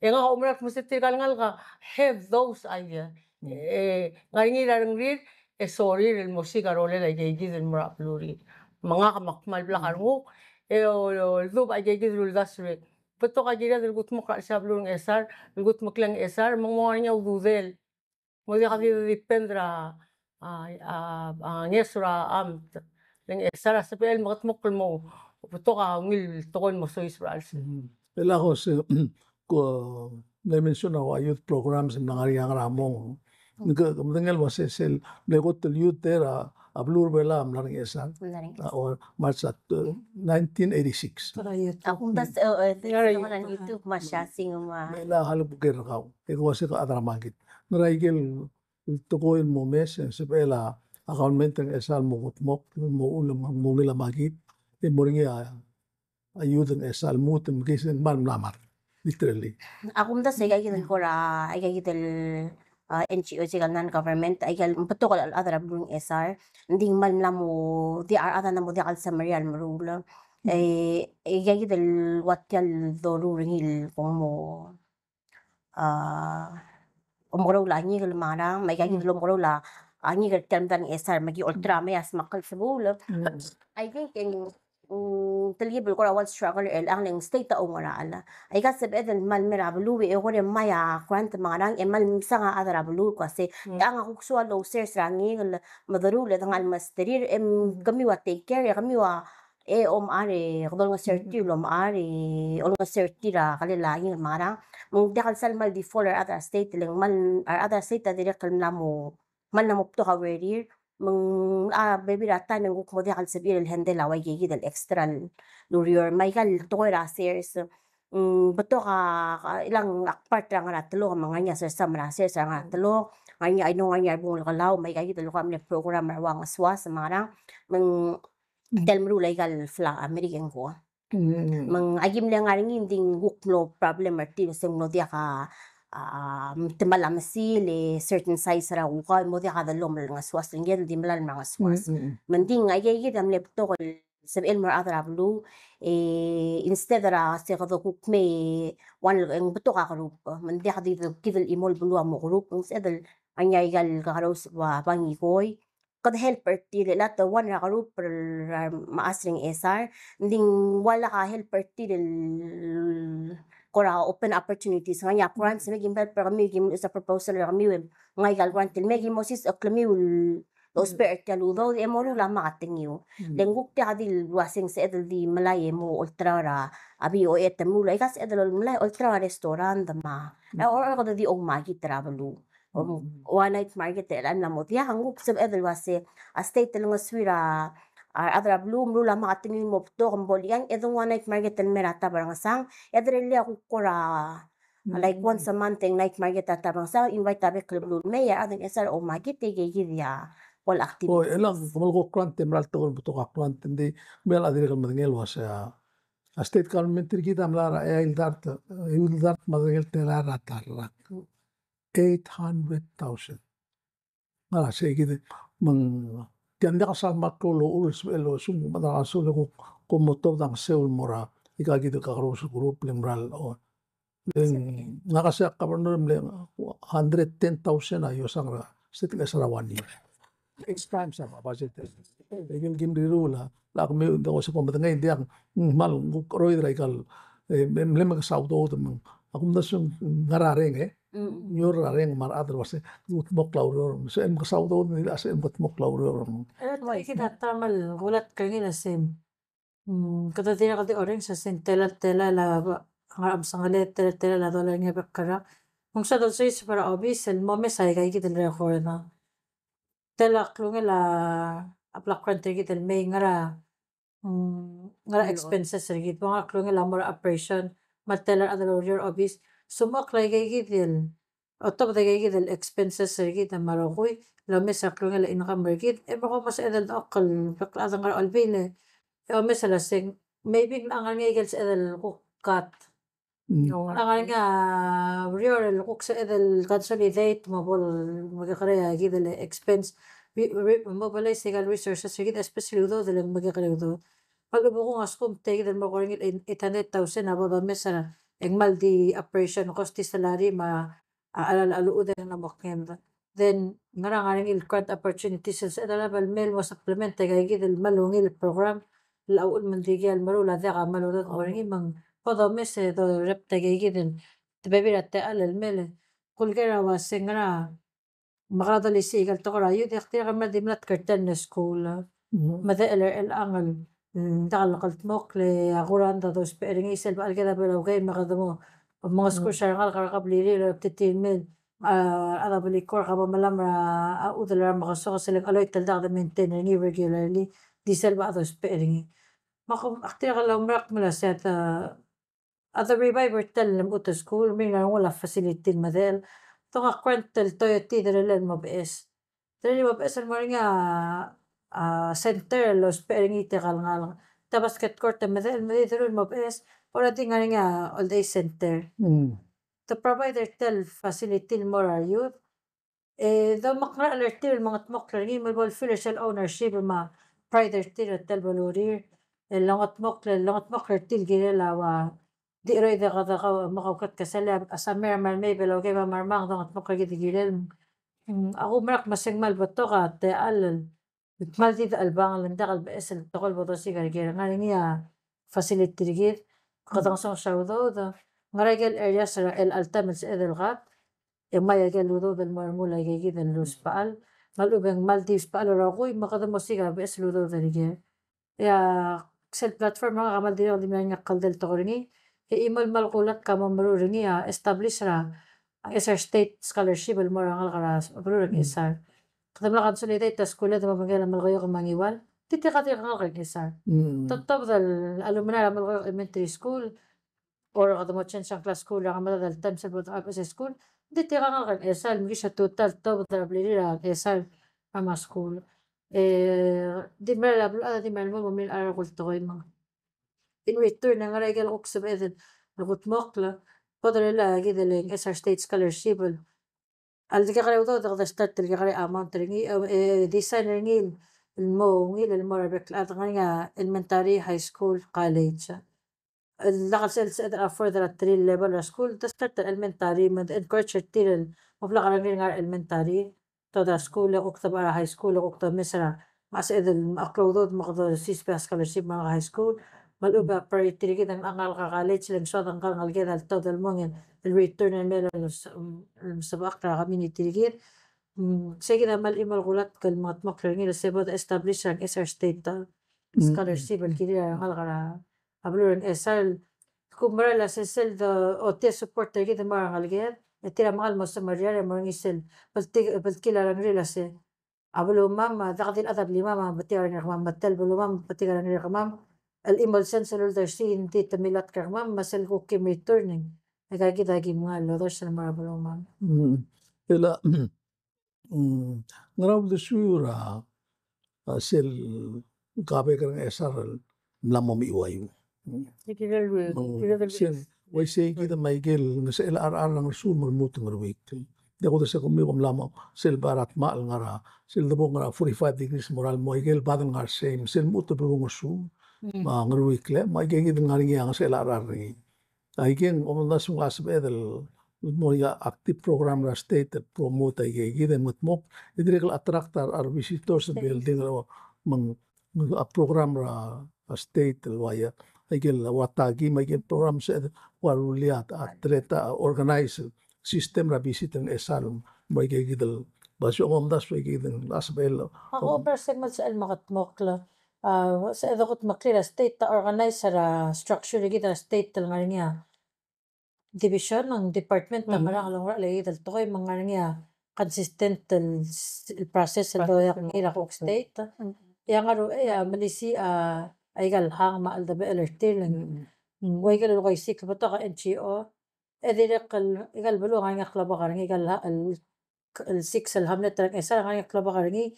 E ngak a oumera el kmo se tirka el ngalek a have those idea. E ngar er ngii er a rengrir, e sorir el mo siik a rolel a ikeikid el mo er a belurir. Me ngak me ak kmal blak a renguk, e o, o, oldubech a ikeikid el uldasu er ngii. Betok a kired el kudmokl er a chelsel a beluu er a Ngchesar, el kudmeklii a Ngchesar, me ng mo ngar er ngii a ududel. Mo diak di depend er a, a, a, a ngeso er a amt. Le Ngchesar a sebechel el mekedmokl el mo, betok a ungil tekoi el mo soiseb er a chelsel. Mm. E a ko se, ko, mle mention a ua youth programs el mla ngar er ngii a ngar er a mong. Ng ke, ke medengei el uasei sel, mle kot el youth er a, a beluu er a Belau a mla er a Ngchesar. Mla er a Ngchesar. A, or March at, uh, nineteen eighty-six. A kumdasu, e, e, te, ngar er a YouTube me a siasing me a. Me a kuk er kau. E ko uasei ke chad er a makit. Ngera ikel tekoi el mo mes, e sebechel a, a government er a Ngchesar el mo kudmokl, mo, mo, mo ungil a makit. E mo er ngii a a youth er a Ngchesar el lmuut el mekiis e ng kmal mla mad, literally. A kumdasu e aika kid el kora, aika kid el, a, N G O, aika el non-government, aika el betok el chad er a beluu er a Ngchesar, ng di ng kmal mla mo, di a rechad a mla mo diak el semeriar el meruul. E, aika kid el ua tia el doruul er ngii el kmo a, omekeroul a ngikel me a ngerang, me aika kid el omekeroul a ngikel er tia el medal Ngchesar, me ki olterau me a smakl el sebeul. Mm. I think e ng, mm, telkib el kora ua el struggle er chelechang le ng state a oungerachel. Aika sebeched el kmal mei er a beluu e kora mei a grant me a ngerang e kmal msang a chad er a beluu el kmo se, e a ngak a kuk soal el ousers er a ngikel me deruul e de ngar el mesterir, e kemiu a take care, e kemiu a e omechar e kede olengeseu er tir el omechar e olengeseu er tir a kelel a ngikel me a ngerang. Me ng diak el sal kmal default er a other state, le ng kmal a other state a dirrek el mla mo, kmal mla mo betok a urerir. Me ng a bebil er a taem e ng kuk mo diak el sebechir el handle a ua ikei kid el extra el ureor. Me aika el tekoi er a sers, mm, betok a, a, ilang ak part er a ngar er a telok, me ng ngar er ngii a sersam er a sers er a ngar er a telok, ngar er ngii a, I know, ngar er ngii a bung el Kelau, me aika kid el kora mle program er a ua Ngesuas me a ngerang. Me ng tia el meruul aika el flag, American ko. Mm. Me ng aki mle ngar er ngii, ng di ng kuk mlo problem er tir, se ng mlo diak a, a, te kmal a mesil, e certain size er a kukau, e mo diak a dellomel el Ngesuas, el ngii el di melai el mei er a Ngesuas. Mm, mm, mm. Me ng di ng aika kid a mle betok el sebechel el mo er a rechad er a beluu, e instead er a se kede kuk mei, e ua ng betok a group, me ng diak di kid el chimo el beluu a mo group, ng sebeched el ngar er ngii aika el kakerous el ua bang ikoi, kede help er tir, e le te ua ng er a group er a mechas er a Ngchesar, ng di ng ua lak a help er tir el kora open opportunities. Ngar er ngii a grants, me ki mle help er kemiu, ki mle sa proposal er kemiu, e ngii aika el grant el me ki mo sisechekl er kemiu el lousbech er tia el udoud e mo ruul a marketing er kemiu. Mm. Le ng kuk diak di el ua se ng sebeched el di melai e mo olterau er a V O A te meruul, aika sebeched el melai olterau er a restaurant me a, e, or, or kede di oumakit er a beluu. Om, mm, ua night market er chelechang a mla mo diak, ng kuk sebeched el ua se a state el ngesuir a, a rechad er a beluu, meruul a marketing el mo betok, me bo liang, e de ng ua night market el mei er a Tabangesang, e de rullii a kuk kora, mm, like once a month e ng night market er a Tabangesang, invite a bek el beluu el mei, e a rechad er a Ngchesar a oumakit, e ikei kid a ua el activity. O, e le ng kmal ko grant e mera el tekoi el betok a grant, ng di, me a dirrek el medengei el ua se a, A state government er kid a mla er a eai el dart, eai el dart me a derengel telael er a ta el rak. Eight hundred thousand. Ngar er a sei kid, me ng, tia ng diak el sal mle klou el ochur el sebechel el osum, me a dang a sel ko, ko mo tobed a ngeseu el mo er a, ika kid el kakerous el group, le ng mera el, o, le ng, ngak a sei a governor, mle hundred ten thousand a iosang er a state el ngeso er a one year. Six times a budget. E kid el kim riruul a, le ak me, ng diak, ko se ko medengei, ng diak, ng kmal, ng kuk cheroid er a ikal, e, me, mle mekesai a udoud me ng, a kumdasu ng ngar er a reng, e. Mm. Ng ngar er a reng me a rechad el uase, kudmokl a ureor. Se el mekesai a udoud, ng diak, se el kudmokl a ureor. E, tia kid a ta el kulatk er ngii el se, mm, kede dirrek el di orrenges a se ng tela, tela el, a, ngar er a mesengelel, tela, tela el dolai er ngii a bek el rak. Me ng soad el soiseb er a obis el mo mesa aika kid el record. Tela a klungel a, a block grant er kid el mei ngar er a, mm, ngar er a expenses er kid, bo ngar er a klungel a mo er a operation, me a tela a rechad el oureor er a obis, sumechokl aika kid el, otobed aika kid el expenses er kid me a rokui, el omes a klungel a income er kid, e mo ko mo sebeched el dechokl el bek el chad el ngar er a olbiil, e omes el uase ng, maybe ng ngar er ngii aike el sebeched el kuk cut. Mm. Ng ngar er ngii a ureor el kuk sebeched el consolidate, me bo el mekekerei a kid el expense, re-, re-, mobilize aika el resources er kid, especially udoud el mekekerei udoud. Me a lechub e kung a skum, tia kid el mo er ngii el eight hundred thousand a bo domes er a, e ng kmal di operation cost, di salary me a, a, a, a lechub e ng mo kenged. Then, ngar er ngii a grant opportunities el sebeched el bo el mei el mo supplement aika kid el kmal ungil el program, el uchul me ng diak el meruul a diak a kmal udoud el mo er ngii me ng bo domes e dorrepet aika kid el, te bebil er a techall el mei el, kulker a uase ng ngar er a, me kede olisiich aika el tekoi er a youth, e ak dirrek el mla di mlatk er tia el skuul. Mm. Me de el, el angel, mm, diak el kldmokl, e a kurang a dousbech er ngii sel bo el kede bo el okay, me kede mo, me ng skuul er a rengalek er a kebliil er a btitir el mei, a, a rechad er a blikor a bo melamech er a, a, uchul er a mekesokes el ng cheloit el diak de maintain er ngii regularly, di sel bo a dousbech er ngii. Me ak, ak dirrek el oumerang me a sei a ta, a de revive er tia el lmuut el skuul, me ng ngar er ngii a facility el medechel. Tong a grant el toitii derellel el mo beches. Derellel el mo beches el mo er ngii a, a center el ousbech er ngii tirka el ngalek. Tia basket court el medechel, me di deruul el mo beches, already ngar er ngii a old age center. Mm. Te provide er tia el facility el mo er a youth. E domak ngerachel er tir el mengedmokl er ngii, me bo el feel er sel ownership me a pride er tir er tia el belurir. El lengedmokl, el lengedmokl er tir el kirel a ua di cheroid e kede kau, me kau ked kesel a summer me a mei bo el okay me a mermang, dengedmokl er kid el kirel. Mm, ak oumerang me se ng kmal betok a techall el kmal di dechelebangel, ng diak el beches el tekoi el bo dosiik er ker. Ngar er ngii a facility er kid, kede ngesonges a udoud, ngar er a ikel areas er a chelecha el taem el sebeched el cut, e ngmai a ikel udoud el mo er a remuul aika kid el usbechall, me a lechub e ng kmal di usbechall el rokui, me kede mo osiik a beches el udoud er ker. E a sel platform er ngak a kmal dirrek el di mla er ngii a kldei el tekoi er ngii, e chimo el kmal kulatk a mo meruul er ngii a establish er a Ngchesar State Scholarship el mo er a rengalek er a beluu er a Ngchesar. Kede mla consolidate a skuul e de mo obengkel a Melekeok me a Ngiwal. Di tirka a dirk ngalek er a Ngchesar. Mm. Te tobed el alumni er a Melekeok Elementary School, or kede mo change a ngklel a skuul er a ngemeled el taem sel bo de obes a skuul, di tirka a ngalek er a Ngchesar, me ki se tutau el tobed er a blirir er a Ngchesar a mo skuul. E di mera el beluulechad a di mera el mo, mo mei el chad er a rokui el tekoi me ng. In return, e ng ngar er a ikel kuk sebeched el kudmokl, bo derellii a kid el Ngchesar State Scholarship el a le kekerei a udoud e kede start el kekerei a amount er ngii, e, e, design er ngii el mo ungil el mo er a bek el chad, ngar er ngii a elementary, high school, college. El lak el sel sebeched el afford er a three level er a school, de start er a elementary, me de encourage er tir el mo blak a rengrir el ngar er a elementary, tobed er a skuul, e kuk tobed er a high school, e kuk domes er a, me a sebeched el meklou a udoud me kede sisbech a scholarship me a high school, me a lechub e a priority er kid a ngalek er a college, le ng soad a ngka el ngeleked a le tobed el mong el return el mei el, el mesebechakl er a community er kid. Mm, sei kid a kmal chimo el kulatk el mengedmokl er ngii el se bo de establish a Ngchesar State, a, scholarship el kirir a rengalek er a beluu er a Ngchesar. Kumerang el se sel de ochotii a support er kid el mo er a rengeleked, e tir a mengal mo semeriar e mo er ngii sel bltkil, bltkil a rengrir el se a belumam, a diak di el chad er a blimam a betik a rengrir er kemam, me tia el belumam a betik a rengrir er kemam, el chimo el sens el uldersii, ng di te milatk er kemam, me sel kuk kim returning, e aika kid a kim ngar el odars el mo er a belumam. Mm. E le, mm, ngera uldesuiu er a, a, sel kabek er a Ngchesar el mla mo mechiuaiu? Mm. Sel, uaisei kid me a ikel ngesechel a cherechar er a ngersuul me a lmuut el ngeruikl. Diak kudesei kemiu kom mla mo, sel bo er a tmach el ngar er a, sel debo ngar er a forty-five degrees mo er a lmo, a ikel bad el ngar er sei, me sel lmuut el beluu er a ngersuul me a ngeruikl, me a ike kid el ngar er ngii a ngesechel a cherechar er ngii. Aikang, omdasu ng sebeched el mo er ngii a active program er a state el promote aike kid el mengedmokl, e dirrek el attract a re visitors el building el meng, meng a program er a state el ua ia, aike el ua taki, me aike el program se ua rullii a, a, try a organize system er a visit er a Ngchesar, me aike kid el, basio omdasu aike kid el sebeched el. A, o, percent me sel mengedmokl. A, se a dokedmeklii er a state a organize er a structure er kid er a state el ngar er ngii a division, ng department a ngerang el oungerachel aike kid el tekoi me ng ngar er ngii a consistent el, el process el doiak er ngii er a kuk state. E a ngar er a, e a melisiich a, aika el hang me a cheldebechel er tir el, mm, ua ikel ulekoisik el betok a N G O. E dirrek el, aika el beluu a ngar er ngii a klobak er ngii, aika el, el el six el hamlet er a Ngchesar a ngar er ngii a klobak er ngii.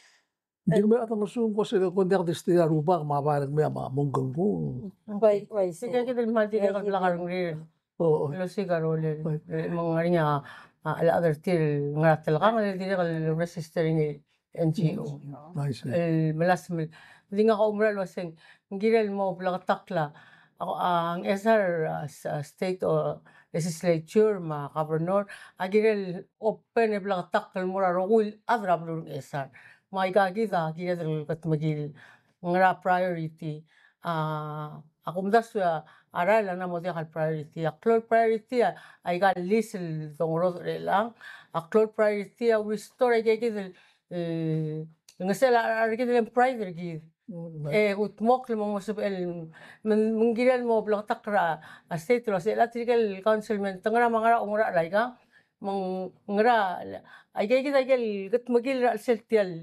Ng di kemiu a rechad er a Ngersuul, ng ko se ko ng diak di stay er a rubak me a bai er kemiu a mo mengkengkung. Ng bai, bai, se. Ika kid el kmal dirrek el blak a rengrir. O, o. El osiik a rolel. Bai. Me ng ngar er ngii a, a, chad er tir el ngar er a telkang el dirrek el register er ngii el N G O. I see. El melasem el. Ng di ngak a oumera el uaseng, ng kirel mo bleketakl a, a, a Ngchesar, a, s-, a state o legislature me a governor, a kirel open e bleketakl el mo er a rokui el chad er a beluu er a Ngchesar. Me aika kid a kired el kudmeklii el ngera priority. A, a kumdasu a, a rael a ng mo diak el priority. A klou el priority a, aika el lease el dongerodech er chelechang. A klou el priority a restore aika kid el, el, el ngesechel a, a, kid el pride er kid. Mm, e kudmokl me ng mo sebechel, me ng, me ng kirel mo bleketakl er a, a state el uasei, a tirke el councilmen, te ngera me a ngera a oungerachel aika, me ng ngera, aika kid aike el kudmeklii er a chelsel tia el,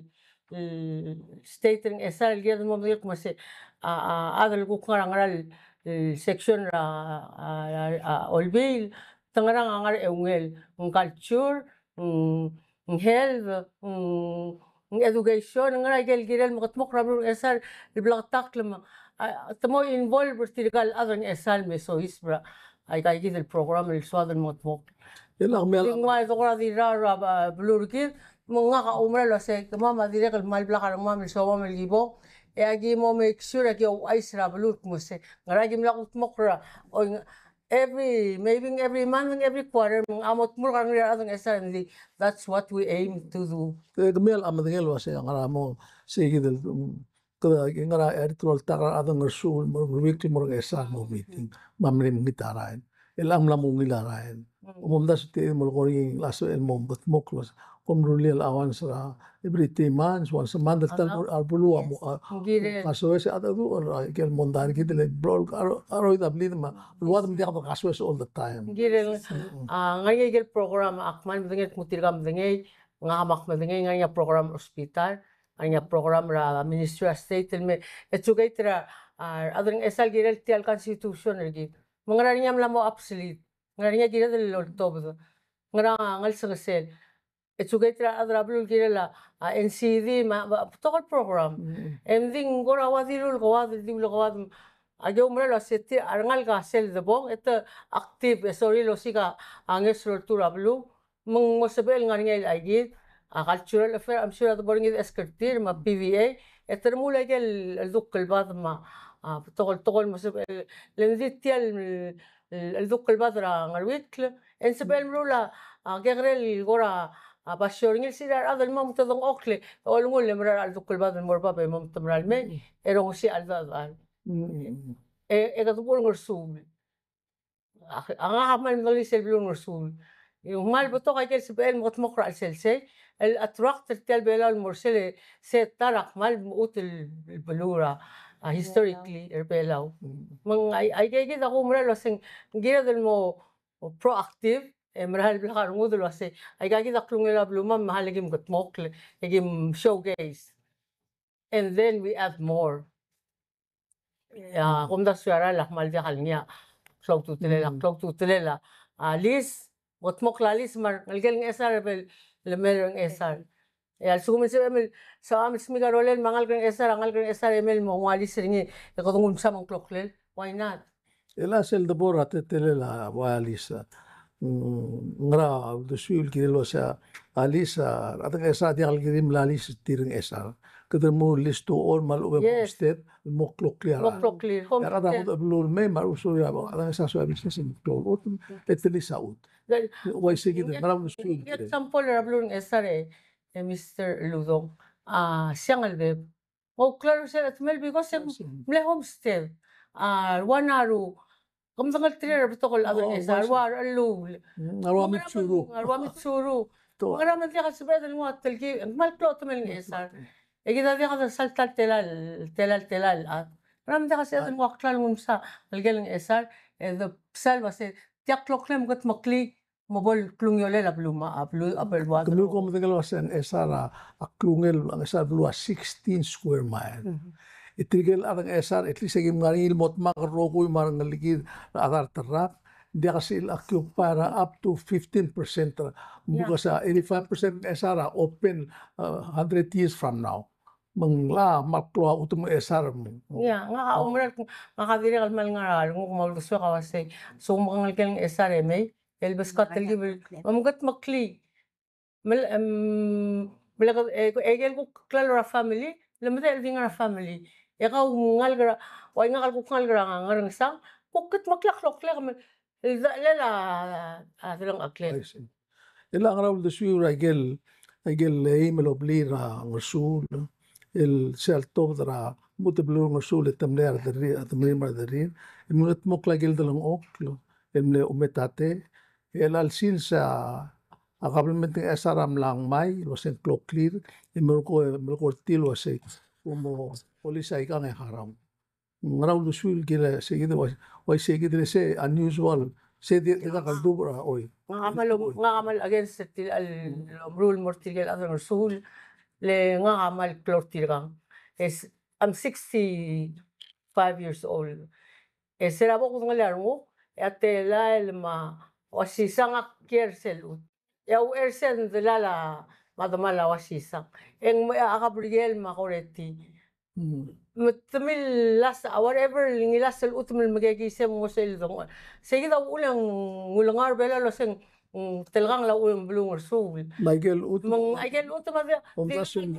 el state er a Ngchesar el kired el mo medengei el kmo se, a, a, a chad el kuk ngar er a ngera el, el section er a, a, a, a Olbiil, te ngerang a ngar er a eungel, ng culture, ng, ng health, ng, ng education, ng ngera aike el kirel mengedmokl er a beluu er a Ngchesar el bleketakl me, a, te mo involve er tirka el chad er a Ngchesar el me soiseb er a, aika kid el program el soad el mengedmokl. E ng ua e dekora di rrau er a, a, beluu er kid, me ngak a oumera el uasei, kemam a dirrek el kmal blak a rengmam el somam el kibong, e aki mo make sure aki ouchais er a beluu el kmo se, ngera aki mla kudmokl er a, oi, every, maybe every month, every quarter, me ng mo tmurk a rengrir a rechad er a Ngchesar, and the, that's what we aim to do. Te kemiu a medengei el uasei, ngera mo, sei kid el, mm, kede, ngera a electoral tax er a rechad er a Ngersuul, mo er a Ngeruikl, mo er a Ngchesar, mo meeting, me a mle mekngit a rael. Chelechang mla mo ungil a rael. Mm. Omdasu tia el mo lekor ngii el sebechel el mo kudmokl el uasei, kom rullii a allowance er a every three months, once a month, el ta el mo er a beluu a mo, a, kasoes a dedu, a, ikel mondai er kid el bro, a, a, roid a blid me a, el ua me ng diak de kasoes all the time. Ng kirel, a, ngar er ngii ikel program a kmal medengei el kmo tirka medengei, ngak a kmal medengei, ngar er ngii a program er a hospital, ngar er ngii a program er a Ministry of State, el me educate er a, a, rechad er a Ngchesar el kirel tia el constitution er kid. Me ngera er ngii a mla mo obsolete, ngera er ngii a kired el oltobed, ngera a ngelsengesel. Educate er a rechad er a beluu el kirel a, a, N C D, me a, me a, betok el program. Mm. E ng di ng kora ua di rulekoad, di ulekoad, aki oumera el uasei tia, a rengalek a sel debong, e te active, e sorir el osiik a ngeso el oltuu er a beluu, me ng mo sebechel ngar er ngii a, aike kid, a, cultural affair, I'm sure a debo er ngii a esk er tir, me a P V A, e te remuul aike el, el dukl el bad me a, a, betok el, betok el mo sebechel, le ng di tia el, el, el dukl el bad er a Ngeruikl, e ng sebechel el meruul a, a, kekerei el kora, a, basio er ngii el sel a rechad el mo me te dengchokl, e olengull e mera er a chelecha el dukl el bad el mo er bab e mo me te mera el mei, e rongesii a cheldechedechal. Mm. E, e kede bo er a Ngersuul. A, a ngak a kmal medengelii sel beluu er a Ngersuul. E ng kmal betok aike el sebechel el mekedmokl er a chelsel sei, el attract er tia el Belau el mo er sel, se ta er a kmal mechut el, el beluu er a, a, historically er a Belau. Mm. Me ng ai, aike kid a kumerang el uaseng, ng kired el mo proactive, e mera el blak a rengud el uasei, aika kid a klungel a belumam me a le kim kedmokl, e kim showcase. And then we add more. A, kumdasu e a rael a kmal diak el ngii a klou a ultutelel, a klou a ultutelel a, a lease, mo kedmokl a lease me a rengelekel Ngchesar e bo le mei er a Ngchesar. E a lsekum e ng sebechem el, sebechem el smiik a rolel me a ngalek er a Ngchesar, a ngalek er a Ngchesar e mei el mo nguu a lease er ngii, e kede nguu el msa me ng kloklel. Why not? E le sel debo er a teletelel a ua lease. Mm, ngera uldesuiu el kirel uasei a lease, a rechad er a Ngchesar a diak el kirim el lease er tir er a Ngchesar. Kede mo lease to own me a lechub e homestead, mo kloklir. Mo kloklir. E a rechad a ngodech el beluu el mei me a lechub e soal a rechad er a Ngchesar a soal a business e mo klou el chutem, e te lease a chutem. Uaisei kid, ngera uldesuiu el kirel. Example er a beluu er a Ngchesar e, e Mister Ludong. A, siang el deb. Ng klalo sel chedemel because e mle homestead. A, ua naru. Ke medengelterir a rebetok el chad er a Ngchesar, a rua Rechelluul. Mm, a rua Mitsuru. A rua Mitsuru. Ngera me ng diak el sebeched el nguu a telkib, ng kmal klou a chedemel er a Ngchesar. E kid a diak de sal ta el tela, tela, tela el chad. Ngera me ng diak el sebeched el nguu a klalo el nguu a msa, el ker er a Ngchesar, e de sal uasei, tia el kloklem kede meklii, me bo el klungiolel a beluu, a beluu, a beluu. Kemiu kom medengei el uasei a Ngchesar a, a klungel a Ngchesar a beluu a sixteen square mile. Mhm. E tirke el chad er a Ngchesar, at least e kim ngar er ngii el mo dmak el rokui me a rengelekir a chad er a Terrab, ng diak el sebechir el occupy er a up to fifteen percent er a, because a eighty-five percent er a Ngchesar a open, uh, hundred years from now. Me ng locha kmal klou a chutem er a Ngchesar me. Ia, ngak a oumerang, ngak a dirrek el kmal ngar er a renguk me a uldesuek a uasei. So, me ng ngelekel a Ngchesar e mei, el beskau a telkib el, me kede meklii. Me le, em, me le, e, e ikel kuk klalo er a family, le medechel di ngar er a family. E kau ngalek er a, ua ngak el kuk ngalek er a Ngarangsang, kuk kede meklii a kloklek me, el dechelel a, a delengcheklir. I see. E le ngera uldesuiu er a ikel, a ikel eim el obliil er a Ngersuul, el sel tobed er a lmuut el beluu er a Ngersuul e te mlei a rederrir, a te mlei me a rederrir, e mle kldmokl a ikel delengchokl, el mle chumetate, el a lsils a, a kabelment er a Ngchesar a mla ngmai el uasei ng kloklir, e melekoi, melekoi er tir el uasei, bo mo police aikang e harau. Ngera uldesuiu el kirel sei kid, ua, ua sei kid el sei unusual, sei di, di kuk kldubech er a, oi. Ngak a kmal, ngak a kmal against er tir el omeruul el mo er tirke el chad er a Ngersuul, le ngak a kmal klou er tirkang. Es, I'm sixty-five years old. E se er a bo kudengelii a renguk, e a telael me a uasisang a kiei er sel chutem. E a uchei er sel delal a, me a demal a uasisang. E ng mo a Gabriel me a Goretti. Mm. Me te mle last, a whatever, el ngilasech el chutem el mekekii se mo sel dengchokl. Sei kid a uchul e ng ulengar er a Belau el uasei ng, mm, telkang a uchul e ng beluu er a Ngersuul. Me a ikel chutem. Me ng, a ikel chutem a di, omdasu di, ng,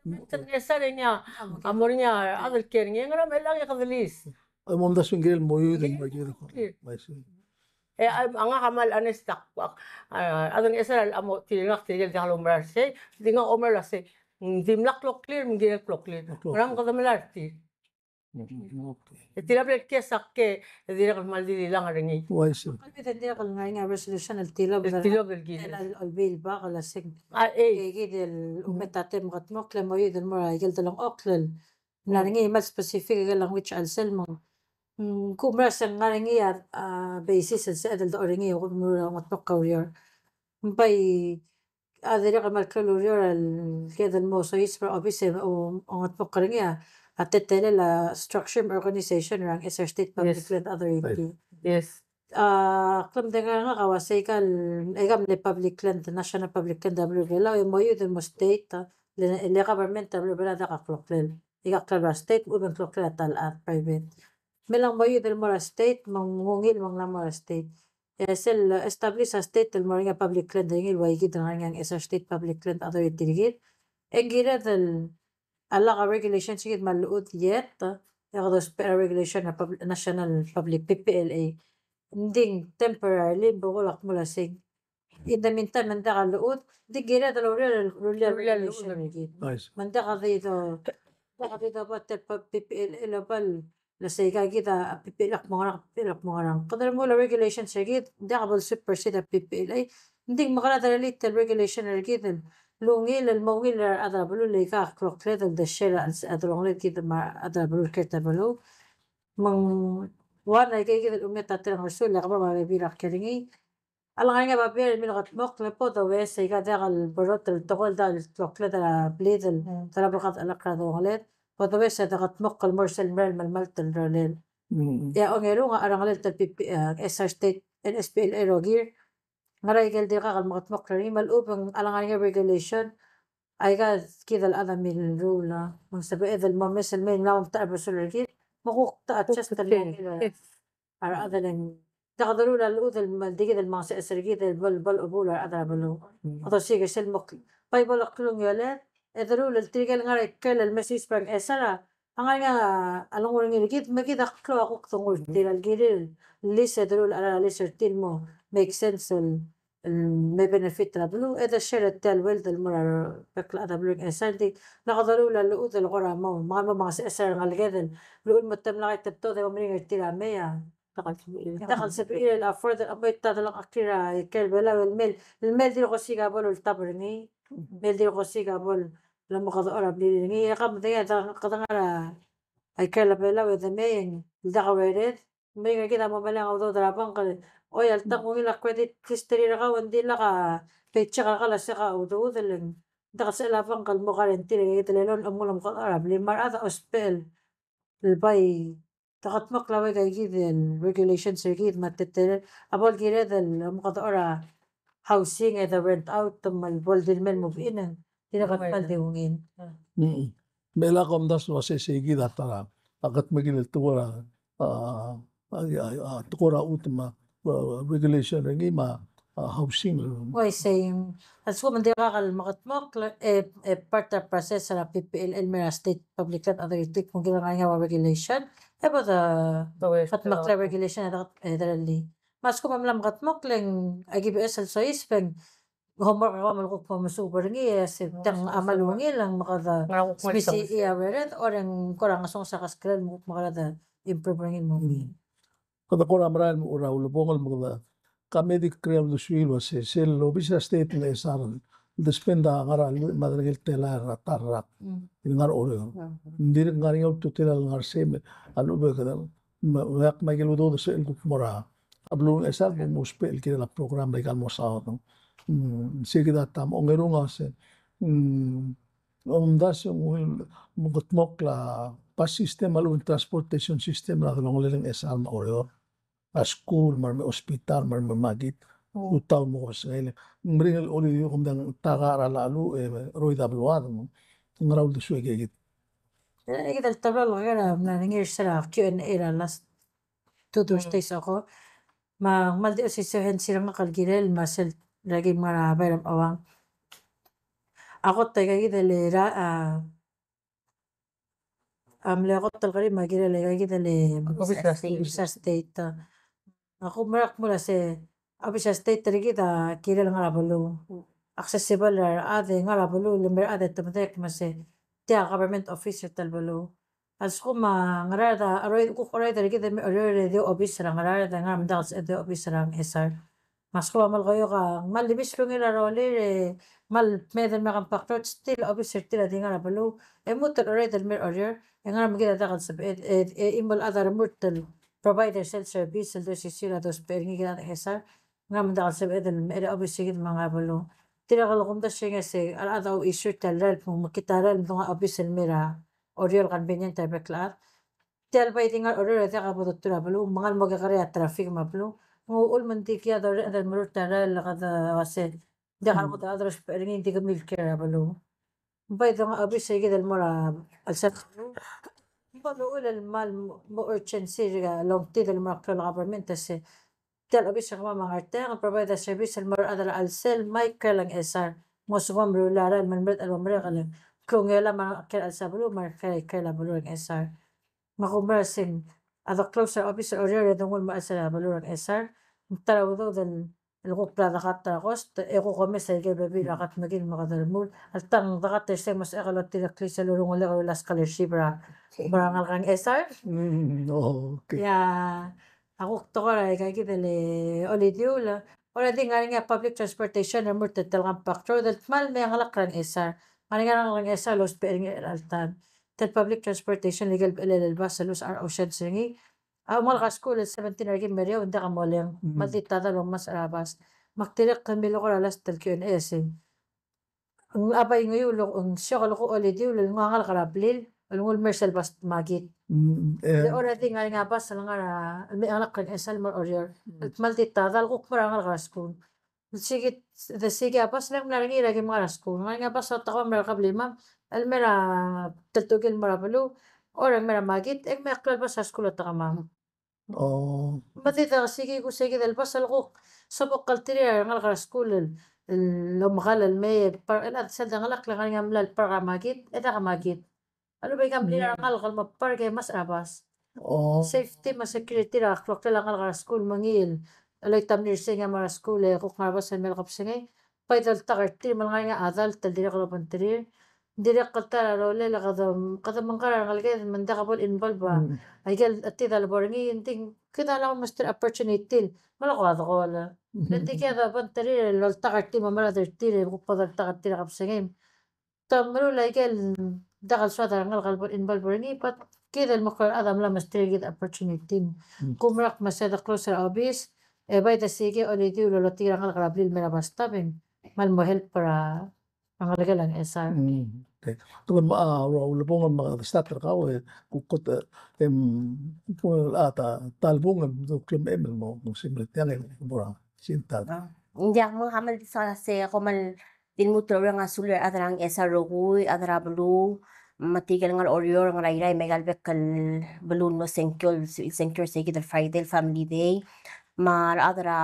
ng, Ngchesar e ngii a, a mo er ngii a, a delkiei er ngii, ngera me chelechang e kede lease. Omdasu ng kirel mo youth, e mo youth. Clear. I see. E, a, a ngak a kmal honest a, a, a chad er a Ngchesar a mo tir ngak tirke el diak loumera er sei, di ngak a oumera er sei. Ng dimlak kloklir, me ng kirel kloklir. Kloklir. Ngera me kede melai er tir. Mm, okay. E tir a bla el kiei a ke, e dirrek el kmal di dilang er ngii. Uaisei. Kmal di dirrek el ngar er ngii a resolution el tilobed el, tilobed el kirel. El, el olbiil el bak el uasei. A, e. Ke kid el chumetate me kldmokl e mo youth el mo er a ikel delengchokl el mla er ngii, me a specific el language a chelsel me ng, mm, kumerang se ng ngar er ngii a, a, basis el sebeched el dechor er ngii, e kuk meruul a ongedmokl a ureor. Ng bai a dirrek el kmal klou el ureor el kede mo soiseb er a obis e ongedmokl er ngii a, a teletelel a structure me a organization er a Ngchesar State Public Land Authority. Yes. A, klemedengei er ngak a uasei aika el, aika el mle public land, national public land er a beluu er a Belau, e mo youth el mo state, le, le government er a beluu er a Belau a diak a kloklel. Aika el klalo er a state, me a lechub e ng kloklel a ta el chad, private. Me ng mo youth el mo er a state, me ng ungil me ng mla mo er a state. E sel establish a state el mo er ngii a public land er ngii el ua kid el ngar er ngii a Ngchesar State Public Land Authority er kid. E ng kired el a lak a regulations er kid me a llechud yet, e kede ousbech a regulation er a pub-, national public P P L A. Ng di ng temporarily, ng bo kulak mo er a sei. In the meantime, me ng diak a llechud, ng di kired el oureor, oureor a regulation er kid. Nice. Me ng diak di do, diak di do bo tia el P P L A el oba el uasei aika kid a P P L A a kmo ngerang, P P L A a kmo ngerang. Kede remuul a regulations er kid, ng diak bo el supersede a P P L A. Ng di ng mekerang a delete el regulation er kid el ungil el mo ungil er a rechad er a beluu, le aika a klokled el de share a delongeled kid me a rechad er a beluu el ker er a beluu. Me ng ua aika kid el chumetate er a Ngersuul, e kemam a bebil er a ker er ngii. A lengar er ngii a babier el mle kldmokl, le bo domes aika diak el berrotel el tekoi el diak el klokled er a blid el, mm, ta er a bo el kede chelechang er a delongeled. Bo domes e de kldmokl el mo er sel merael el melemalt el rolel. Mm. E a ongerung a cherengelel tia el P P, e, Ngchesar State, el S P L A rokir. Ngera aike el dirkak el mekldmokl er ngii me a lechub e ng a lengar er ngii a regulation. Aika kid el chad a mle rule, me ng sebeched el mo mes el mei el mla mo omtechei er a besul er kid. Me kuk ta adjust el mo mei. Yes. a rechad el ng, diak deruul a llechud el, me ng di kid el mengseches er kid el bo, bo, bo el rechad er a beluu. Kede osiik er sel mo, bai bo le klungioled, e deruul el tirke el ngar er a ikrel el mesiis er a Ngchesar a, a ngar er ngii a lenguu er ngii er kid, me kid a klou a kuk denguu er tir el kirir el lease, e deruul a cheral a lease er tir el mo make sense el, el me benefit er a beluu, e de share er tia el wealth el mo er a bek el chad er a beluu er a Ngchesar. Di, lak deruul a llechud el kora mo, me ng mo mengseches er a rengeleked el llechul me te mla kaitebtod e mo meringel er tir a mei a, diak el sebechir el afford, a mo ta delengcheklir a ikrel Belau el mei, el mei el dirk osiik a bo el ultab er ngii, mei el dirk osiik a bo el lomekedechor a blil er ngii, e ke medengei a kede ngar er a ikrel Belau e de mei, ng diak a urered, me ng kid a mo meleng a udoud er a bengkel. Oi, alta, ng ungil a credit history er kau, ng di lak a paycheck er kau a se ka udoud el ng, ng diak el sebechel a bengkel el mo guarantee er kid el loan el mo lomekedechor a blil. Me a rechad a ousbech el bai, te kedmokl a ua ika kid el regulations er kid me a teletelel a bo el kired el omekedechor a housing e de rent out me a bo el di el mei el move in, e ng dirrek el kmal di ungil. Mm. Me lak omdasu el ua se sei kid a ta er a, a kedmeklel el tekoi er a, a, a, a, a, tekoi er a chutem me a, a, regulation er ngii me a, a, housing. Uaisei, a lsekum ng dirkak el mekedmokl, e, e part er a process er a P P L L el mei er a State Public Land Authority, kung kid a ngar er ngii a regulation, e bo de kedmeklii a regulation e de, e de rellii. Me a lsekum a mla mekedmokl e ng, aki beches el soiseb e ng homework er kau me ng kuk mo mesuub er ngii, e se tiang a kmal ungil, e ng me kede smisichii a urered, e ng kora ngesonges a keskelel me kuk mekerang e de improve er ngii el mo ungil. Kede kora merael el mo er a ulebongel me kede, ka me di kuk er a uldesuir el ua se, sel obis er a state el Ngchesar a de spend a ngar er a lluich me a derengel telael er a ta el rak el ngar er a Oreor. Ng dirk ngar er ngii a ultutelel el ngar er sei me a lechub e kede, me, me ak me aike el udoud er sei el kuk mo er a beluu er a Ngchesar el mo ousbech el kirel a program er aika el mo saod. Mm, sei kid a ta me ongerung a se, mm, omdasu e ng ungil el mekedmokl a bus system me a lechub e ng transportation system er a delongelel a Ngchesar me a Oreor. A skuul, me a remerek el hospital, me a remerek el makit, tutau el mo kebesengei. Ng meringel el olidiuul e kom dang ta er a llach el, e, cheroid a beluad, me ng ngera uldesuek er kid. E kid el teblo el ker a mla er ngii er sel Q and A er a last two Thursdays ago. Me ng kmal di osisiu e ng sel ngak el kirel me sel er a ki mla er a Bai er a Mechawang. A kot aika kid el er a, a, a mle kot el kerim a kirel aika kid el obis er a state. Obis er a state. A kumerang el kmo a se obis er a state er kid a kirel ngar er a beluu. Accessible er a rechad e ngar er a beluu, le mei a rechad e te medengei me se tia government office er tia el beluu. A lsekum a Ngaraard a cheroid, kuk cheroid er kid el mei er a Oreor e di obis er a Ngaraard e ngar er a mendakel sebeched el di obis er a Ngchesar. Me a lsekum a Melekeok a kmal di mesa el ungil a rolir e kmal mei el mei a compact road, still obis er tir a di ngar er a beluu. E lmuut el cheroid el mei er a Oreor e ngar er a me kid a diak el sebeched, e, e, e chimo el chad a remurt el provide er sel service el di osisiu el dousbech er ngii kid a Ngchesar. Ngar er a mendakel sebeched el mei er a obis er kid me a ngar er a beluu. Tirke el kumdasu er ngii a se a rechad a ouchais er tia el rael, me kid a rael el medung a obis el mei er a Oreor el convenient er a bek el chad. Tia el bai di ngar er a Oreor e diak a bo dotuu er a beluu, me ngar er a mo kekerei a traffic me a beluu. Ng uchul me ng di kid a dorreched el meruul tia el rael el kede ua se diak a rengud a chad el ousbech er ngii, ng di kemiu el kiei er a beluu. Ng bai di ngar er a obis er kid el mo er a chelsel. Ng bo luchul el kmal mo urgency er a longtid el mo er a klou el government a se tia el obis er kemam a ngar tiang el provide a service el mo er a rechad er a chelsel me a ikrel a Ngchesar. Mo sebechel el meruul a rael el mei me a rechad el mo merek el klungiolem a ngar er a chelsel a beluu me a ikrel a beluu er a Ngchesar. Me a kumerang e se a de close er a obis er a Oreor e de nguu el mo er a chelsel a beluu er a Ngchesar. Ng ta er a udoud el el kuk bla dekat er a cost, e kuk omes aike el bebil er a kot me kid me kede remuul. Alta ng dekat er sei me sebechek el otireklii sel urungulek el ua scholarship er a, er a ngalek er a Ngchesar. Mm, oh, okay. Ia, a kuk tekoi er aika kid el olidiuul. Already ngar er ngii a public transportation el remurt er tia el compact road el kmal mei a ngalek er a Ngchesar. Ngar er ngii a ngalek er a Ngchesar el ousbech er ngii er chelecha el taem. Tia el public transportation el ikel bechilel el bus el luus a Oceans er ngii. A omengelek er a skuul el seventeen er a kim er eou, ng diak a moleng. Mm. Me a di ta el dal omes er a bus. Me ak dirrek el milekoi er a last el Q and A e sei. Ng a bai nguu el, ng siok el kuk olidiuul el nguu a ngalek er a blil el nguu el mei er sel bus makit. Mm, e. E already ngar er ngii a bus el ngar er a, el mei a ngalek er a Ngchesar el mo er a Oreor. Mm. El kmal di ta el dal kuk mo er a ngalek er a skuul. Sikid, de sikid a bus el ng mla er ngii er a kim ngar er a skuul. Ngar er ngii a bus a otakemam er a kebliil, mam, el mei er a teltuil el mo er a beluu, or e ng mei er a makit, e ng mei a klou el bus er a skuul a otakemam. Oh. Me di dang sigi ku se kid el bas el kuk sobo kltirir a rengalek er a skuul el, el omekall el mei, el par, el chad sel dengelakl e ng ngar er ngii a mla el park er a makit, e dak a makit. A lebo e ng mla er a rengalek el mo park e mesa er a bas. Oh. Safety me a security er a kloklel a rengalek er a skuul me ngii el, el oitamlirsei ngii a mla er a skuul e kuk ngar er a bas el mei el kebesengei. Bai doltak er tir me ng ngar er ngii a adult el dirrek el obengterir. Dirrek el ta er a rolel e kede, kede mengkar a rengeleked me ng diak bo el involve a. Mm. Aike el chetid a lebo er ngii, ng di kid a mla mesterir a opportunity el melekoi a dekool. Mm. Le ng di kid a obengterir el oltak er tir me a merael er tir e kuk bo doltak er tir a kebesengei. Te meruul aike el diak el soad a rengalek el bo el involve er ngii, but kid el mo klou el chad a mla mesterir kid a opportunity. Mm. Kumerang me se de close er a obis, e bai de sigi e olidiu el olotii a rengalek er a blil el mei er a bus stop e ng kmal mo help er a ngelekel a Ngchesar. Mm. Okay. Te kuk, a, ua ulebongel me a start er kau, e, kuk kot, e, em, kuk, a, ta, ta el bung, em, kuk lem, em, mo, mo simbret tiang, e, bo er a, sintal. Ah. Ng diak, me ng kmal di soak el se, kom kmal di lmuut el oureng a sulir a rechad er a Ngchesar el rokui, a rechad er a beluu, me tirke el ngar er a Oreor, ngar er a Irrai, me aika el bek el beluu el mlo sengkio, el sengkio er se kid el Friday, el Family Day, me a rechad er a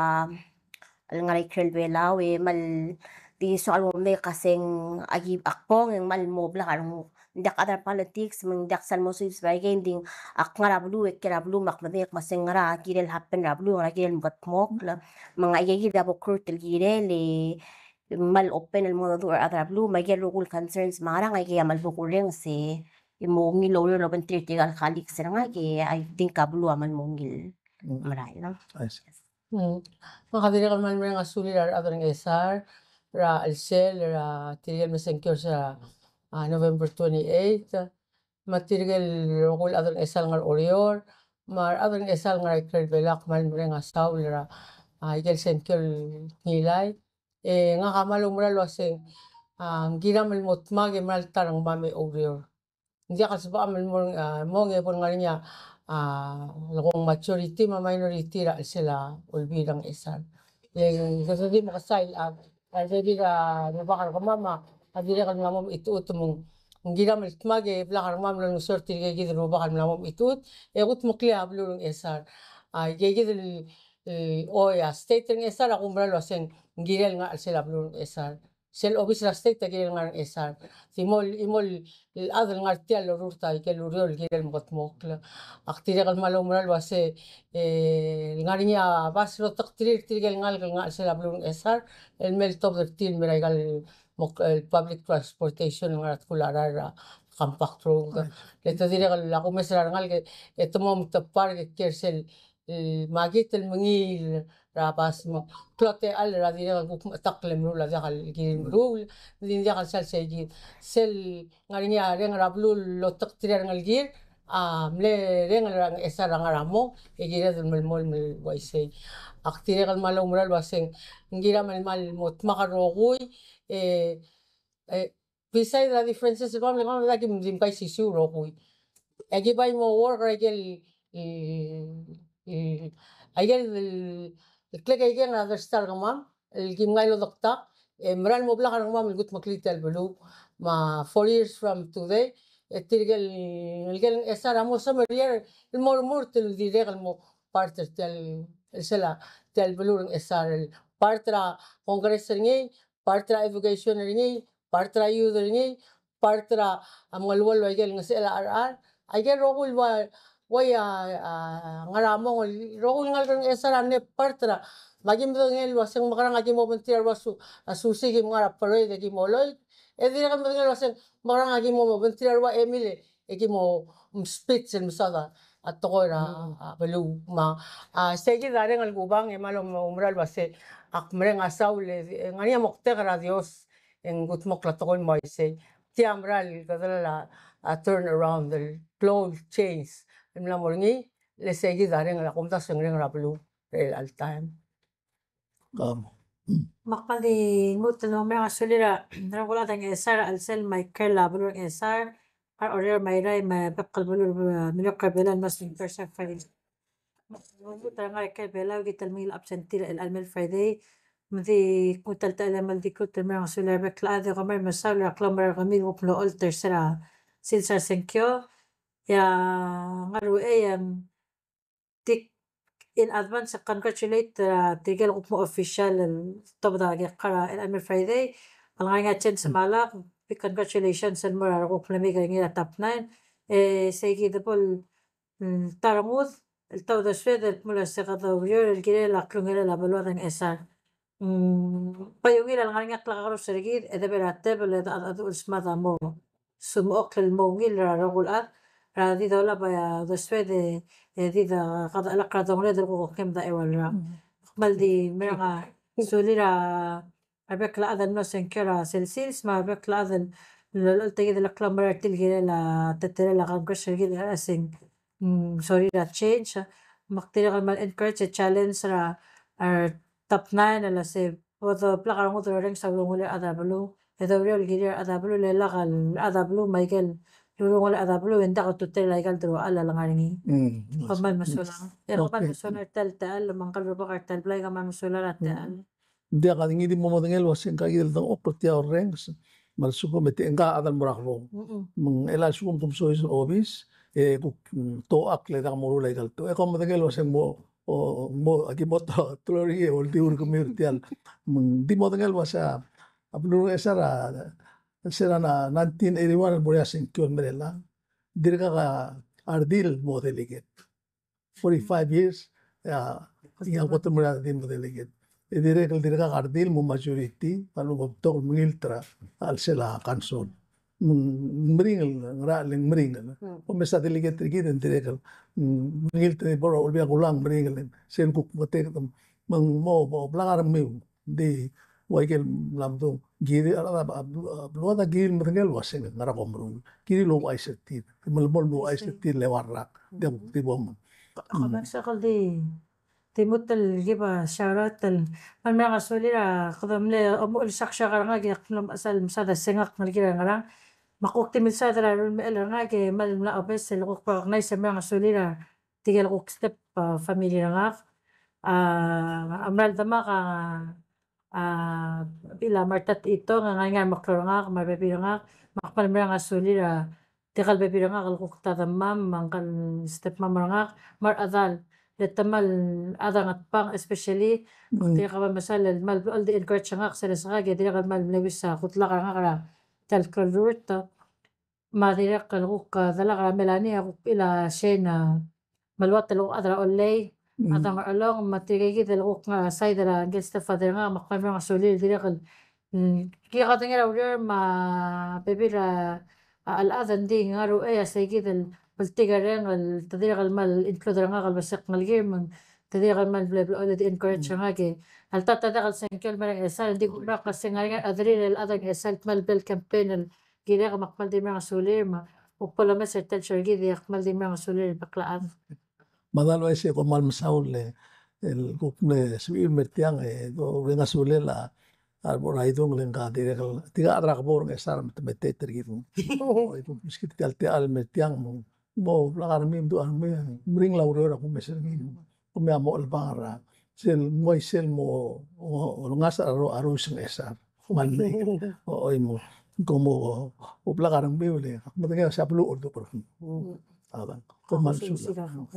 el ngar er a ikrel Belau, e kmal di soak el mo medengei a se ng aki, ak bong e ng kmal mo blak a renguk. Ng diak a chad er a politics, me ng diak sel mo suebes er a ikei, ng di ak ngar er a beluu, e kiei er a beluu, me ak medengei me se ng ngera a kirel happen er a beluu, ngera a kirel mekedmokl, me ng aikei kid a bo kurt el kirel, e kmal open el mo dmu er a rechad er a beluu, me aike el rokui el concerns me a ngerang, aikei a kmal bo kureng se e mo ungil el oureor el obengterir tirka el colleagues er ngak, e I think a beluu a kmal mo ungil merael, no? I see. Mm. Me ak dirrek el kmal mereng a sulir a rechad er a Ngchesar er a chelsel er a tirke el mle sengkio er se er a, a, November twenty-eight. Me tirke el rokui el chad er a Ngchesar el ngar er a Oreor, me a rechad er a Ngchesar el ngar er a ikrel Belau, ak kmal mereng a saul er a, a, aike el sengkio el ngilai. E ngak a kmal oumera el uaseng, a, ng kiram el mo dmak e mera el ta er a rengmam e oureor. Ng diak el sebecham el mo, a, mong e bo el ngar er ngii a, a, lekong majority me a minority er a chelsel a Olbiil er a Ngchesar. E kede di mekesai el, a, a rebebil er a rubak er kemam a dirrek el mla mo mechitechut me ng kiram el dmak e blak er kemam el olengeseu er tirke kid el rubak el mla mo mechitechut e kudmeklii a beluu er a Ngchesar. A, ikei kid el, el, oi, a state er a Ngchesar a kumerang el uaseng ng kirel ngar er a chelsel a beluu er a Ngchesar. Sel obis er a state a kirel ngar er a Ngchesar. Di mo, di mo el chad el ngar tia el lorurt a ikel ureor el kirel mekedmokl. Ak dirrek el kmal oumera el uase, e, ngar er ngii a bas el otekterir tirke el ngalek el ngar er a chelsel a beluu er a Ngchesar el mei el tobed er tir el mei er aika el mo, el public transportation el ngar er a tkul a rael er a compact road. Right. Le te dirrek el a kumes er a rengalek e te mo me te park e kiei er sel el makit el mengiil er a bas me ng klou a techall er a dirrek el kuk mechetakl e meruul a diak el kirir el meruul, ng di diak el sal sei kid. Sel ngar er ngii a reng er a beluu el otekterir a rengelekir a mle reng er a Ngchesar a ngar er a mong e kired el melemolem el uaisei. Ak dirrek el kmal oumera el uaseng ng kiram el kmal mo dmak el rokui, e, e, beside the differences el kemam, le kemam a ki di mkaisisiu el rokui. E aki bai mo work er a ikel, e, e, a ikel, e, klek a ikel ngar er a dersta er kemam el kim ngai el odektak, e mera el mo blak a rengmam el kudmeklii tia el beluu. Me a four years from today, e tirke el, el ikel Ngchesar a mo semeriar el mo remurt el dirrek el mo part er tia el, el sel a, tia el beluu er a Ngchesar, el part er a Congress er ngii, part er a education er ngii, part er a youth er ngii, part er a, a mengeluolu a ikel ngesechel a cherechar. A ikel rokui el ua, uai a, a, ngar er a mong el rokui el ngalek er a Ngchesar a mle part er a. Me aki medengei el uaseng mekerang aki mo obengterir a rua su, a susi, kim ngar er a parade e ki mo loit. E dirrek el medengei el uaseng mekerang aki mo obengterir a rua emil e e ki mo, mm, speech el mesaod a tekoi er a, mm, a beluu. Me a, a, sei kid a reng el kubang e kmal oumera el uase ak mereng a saul e, e ngar er ngii a moktek er a Dios e ng kudmokl a tekoi el mo uaisei. Tia mera el kedal a, a turn around el klou el change el mla mo er ngii, le sei kid a reng el a kumdasu e ng reng er a beluu er chelecha el taem. Me ak kmal di lmuut el mo mereng a sulir a rokui el chad er a Ngchesar er a chelsel me a ikrel a beluu er a Ngchesar, ngar er a Oreor me a Irrai me a bek el beluu, e, mle ikrel Belau el mla sengkio er se er a Friday. Me ak lmuut el ngar er a ikrel Belau, kid el mengiil el absentee er chelecha el mei el Friday. Me di kuk ta el techall e kmal di kuk ta el mereng a sulir a rebek el chad e kom kmal mesaul er a klaumerang er kemiu el kuk mlo ocholt er se er a sils er a sengkio. E a ngar er a uchei e, em, Di in advance congratulate er tirke el kuk mo official el tobed a kekerei el Amir Friday. A lengar er ngii a Chen Semalak, big congratulations el mo er a rekuk el mei er ngii er a top nine. E sei kid a bo el, mm, ta rengud el ta uldesued el kmo ua se kede oureor el kirel a klungiaol er a beluad er a Ngchesar. Mm, bai ungil a lengar er ngii a klekakerous er kid, e de bo er a tebel e de, de, de ulsmad a mo smechokl el mo ungil er a rokui el chad er a di dolab a uldesued e, e di de, kede chelechang a dongeled el kuk okem da eua el rak. Mm. Kmal di mereng a sulir a rebek el chad el mlo sengkio er a sel sils, me a rebek el chad el lololterekokl el klemera er tir el kirel a teletelel a Congress er kid el chad a seng, mm, sorir a change, me ak dirrek el kmal encourage e challenge er a, er a top nine el uase bo de blak a rengud el orrenges a ulungull er a chad er a beluu, e de oureor el kirir a chad er a beluu, le lak a chad er a beluu, me aike el ulungull er a chad er a beluu, e ng diak a ultutelel aika el deruchall a lengar er ngii. Mm, kmal mesulang. E kmal okay. Mesulang er tia el techall, me ngka el rubak er tia el blai, kmal mesulang er a techall. Ng diak a ngii di mo medengei el uase ngka kid el dengchokl er tia el orrenges, me a lsekum e te ngka a chad el mo er a kebong. Mm-mm. Me ng chelecha el lsekum kom soiseb er a obis, e kuk, mm, tochakl e diak moruul aika el to. E kom medengei el uase ng mo, o, mo, aki mo to, teloi er ngii e oldiu er kemiu er tia el. Me ng di modengei el uase a beluu er a Ngchesar a, se er a nineteen eighty-one el mo er a sengkio el mei er chelechang, dirkak a redil el mo delegate. Forty-five years, e a, e a kot el mo er a redil el mo delegate. E dirrek el dirkak a redil el mo majority, me a lechub e ng betok el mengilt er a chelsel a council. Me ng meringel, ngera el meringel. Mm. Kom mesa delegate er kid e ng dirrek el, mm, mengilt er a bo er a Olbiil er a Kelulau, meringel, sel kuk meketeketang. Me ng mo, mo blak a rengmiu. Ng di ua ikel mla medung. Kirir a, a, a, a, beluad a kirir el medengei el uase ng ngera ko meruul. Kirir el ouchais er tir. Me le bo el ouchais er tir el eua el rak. Ng diak kuk di bo me. Ak kmal soak el di, di lmuut el give a shout out el, kmal mereng a sulir a kede mle omuchel el sak sak er ngak e ak mlo mechas el mesa a sengak el ngelekir a ngerang. Me ak kuk di milsaod er a rul mechell er ngak e kmal mla obes el kuk recognize e mereng a sulir a tirke el kuk step, a, family er ngak. A, a mera el demak a, a, Bill a Martha Techitong, a ngar er ngii a remeklou er ngak, me a rebebil er ngak, me ak kmal mereng a sulir a tirke el bebil er ngak el kuk tademam, me ngka el stepmom er ngak, me a rechedal, le te kmal chad er a Ngatpang, especially, mm, tirke el kmal mesang el kmal di encourage er ngak, sel lsekum e dirrek el kmal mle wish a good luck er ngak er a tia el klou el rurt. Me a dirrek el kuk, a, delak er a Melanie, a kuk bechil a Shane, a, Meluat el kuk chad er a Ollei, mm, a Dengerchelong, me tirke kid el kuk, a, side er a ngike el stepfather er ngak, me ak kmal mereng a sulir el dirrek el, mm, ki kadengei er a ureor me a bebil er a, a, chelechad, ng di ngar er a uchei a sei kid el bltikerreng el te dirrek el kmal include er ngak el bese ak ngelekir, me te dirrek el kmal mle blechoel el di encourage er ngak e alta ta diak el sengkio el mei er a Ngchesar, ng di kuk merek el se ng ngar er ngii a rechederir el chad er a Ngchesar el kmal bla el campaign el kirek, me ak kmal di mereng a sulir, me ak bo lomes er tia el show er kid e ak kmal di mereng a sulir el bek el chad. Me a dal uaisei e kom kmal mesaul el kuk mle sebechiu el mer tiang e dorrenges a sulel a rebo er a idung le ngka dirrek el tirka a chad er a kebou er a Ngchesar me te meteet er kid. Oi, kom meskid tia el techall el mer tiang me ng mo blak a rengmiu, mdu a rengmiu, meringel a ureor a kumes er ngii. Kemiu a mo chelebangel er a sel mo, sel mo, o, olengasech a ro, a rous er a Ngchesar. Kmal mei. O, oi mo. Kom mo, o, blak a rengmiu le ak medengei a se a beluu a olduch er kemiu. Mm. A dang. Kom kmal mesulang.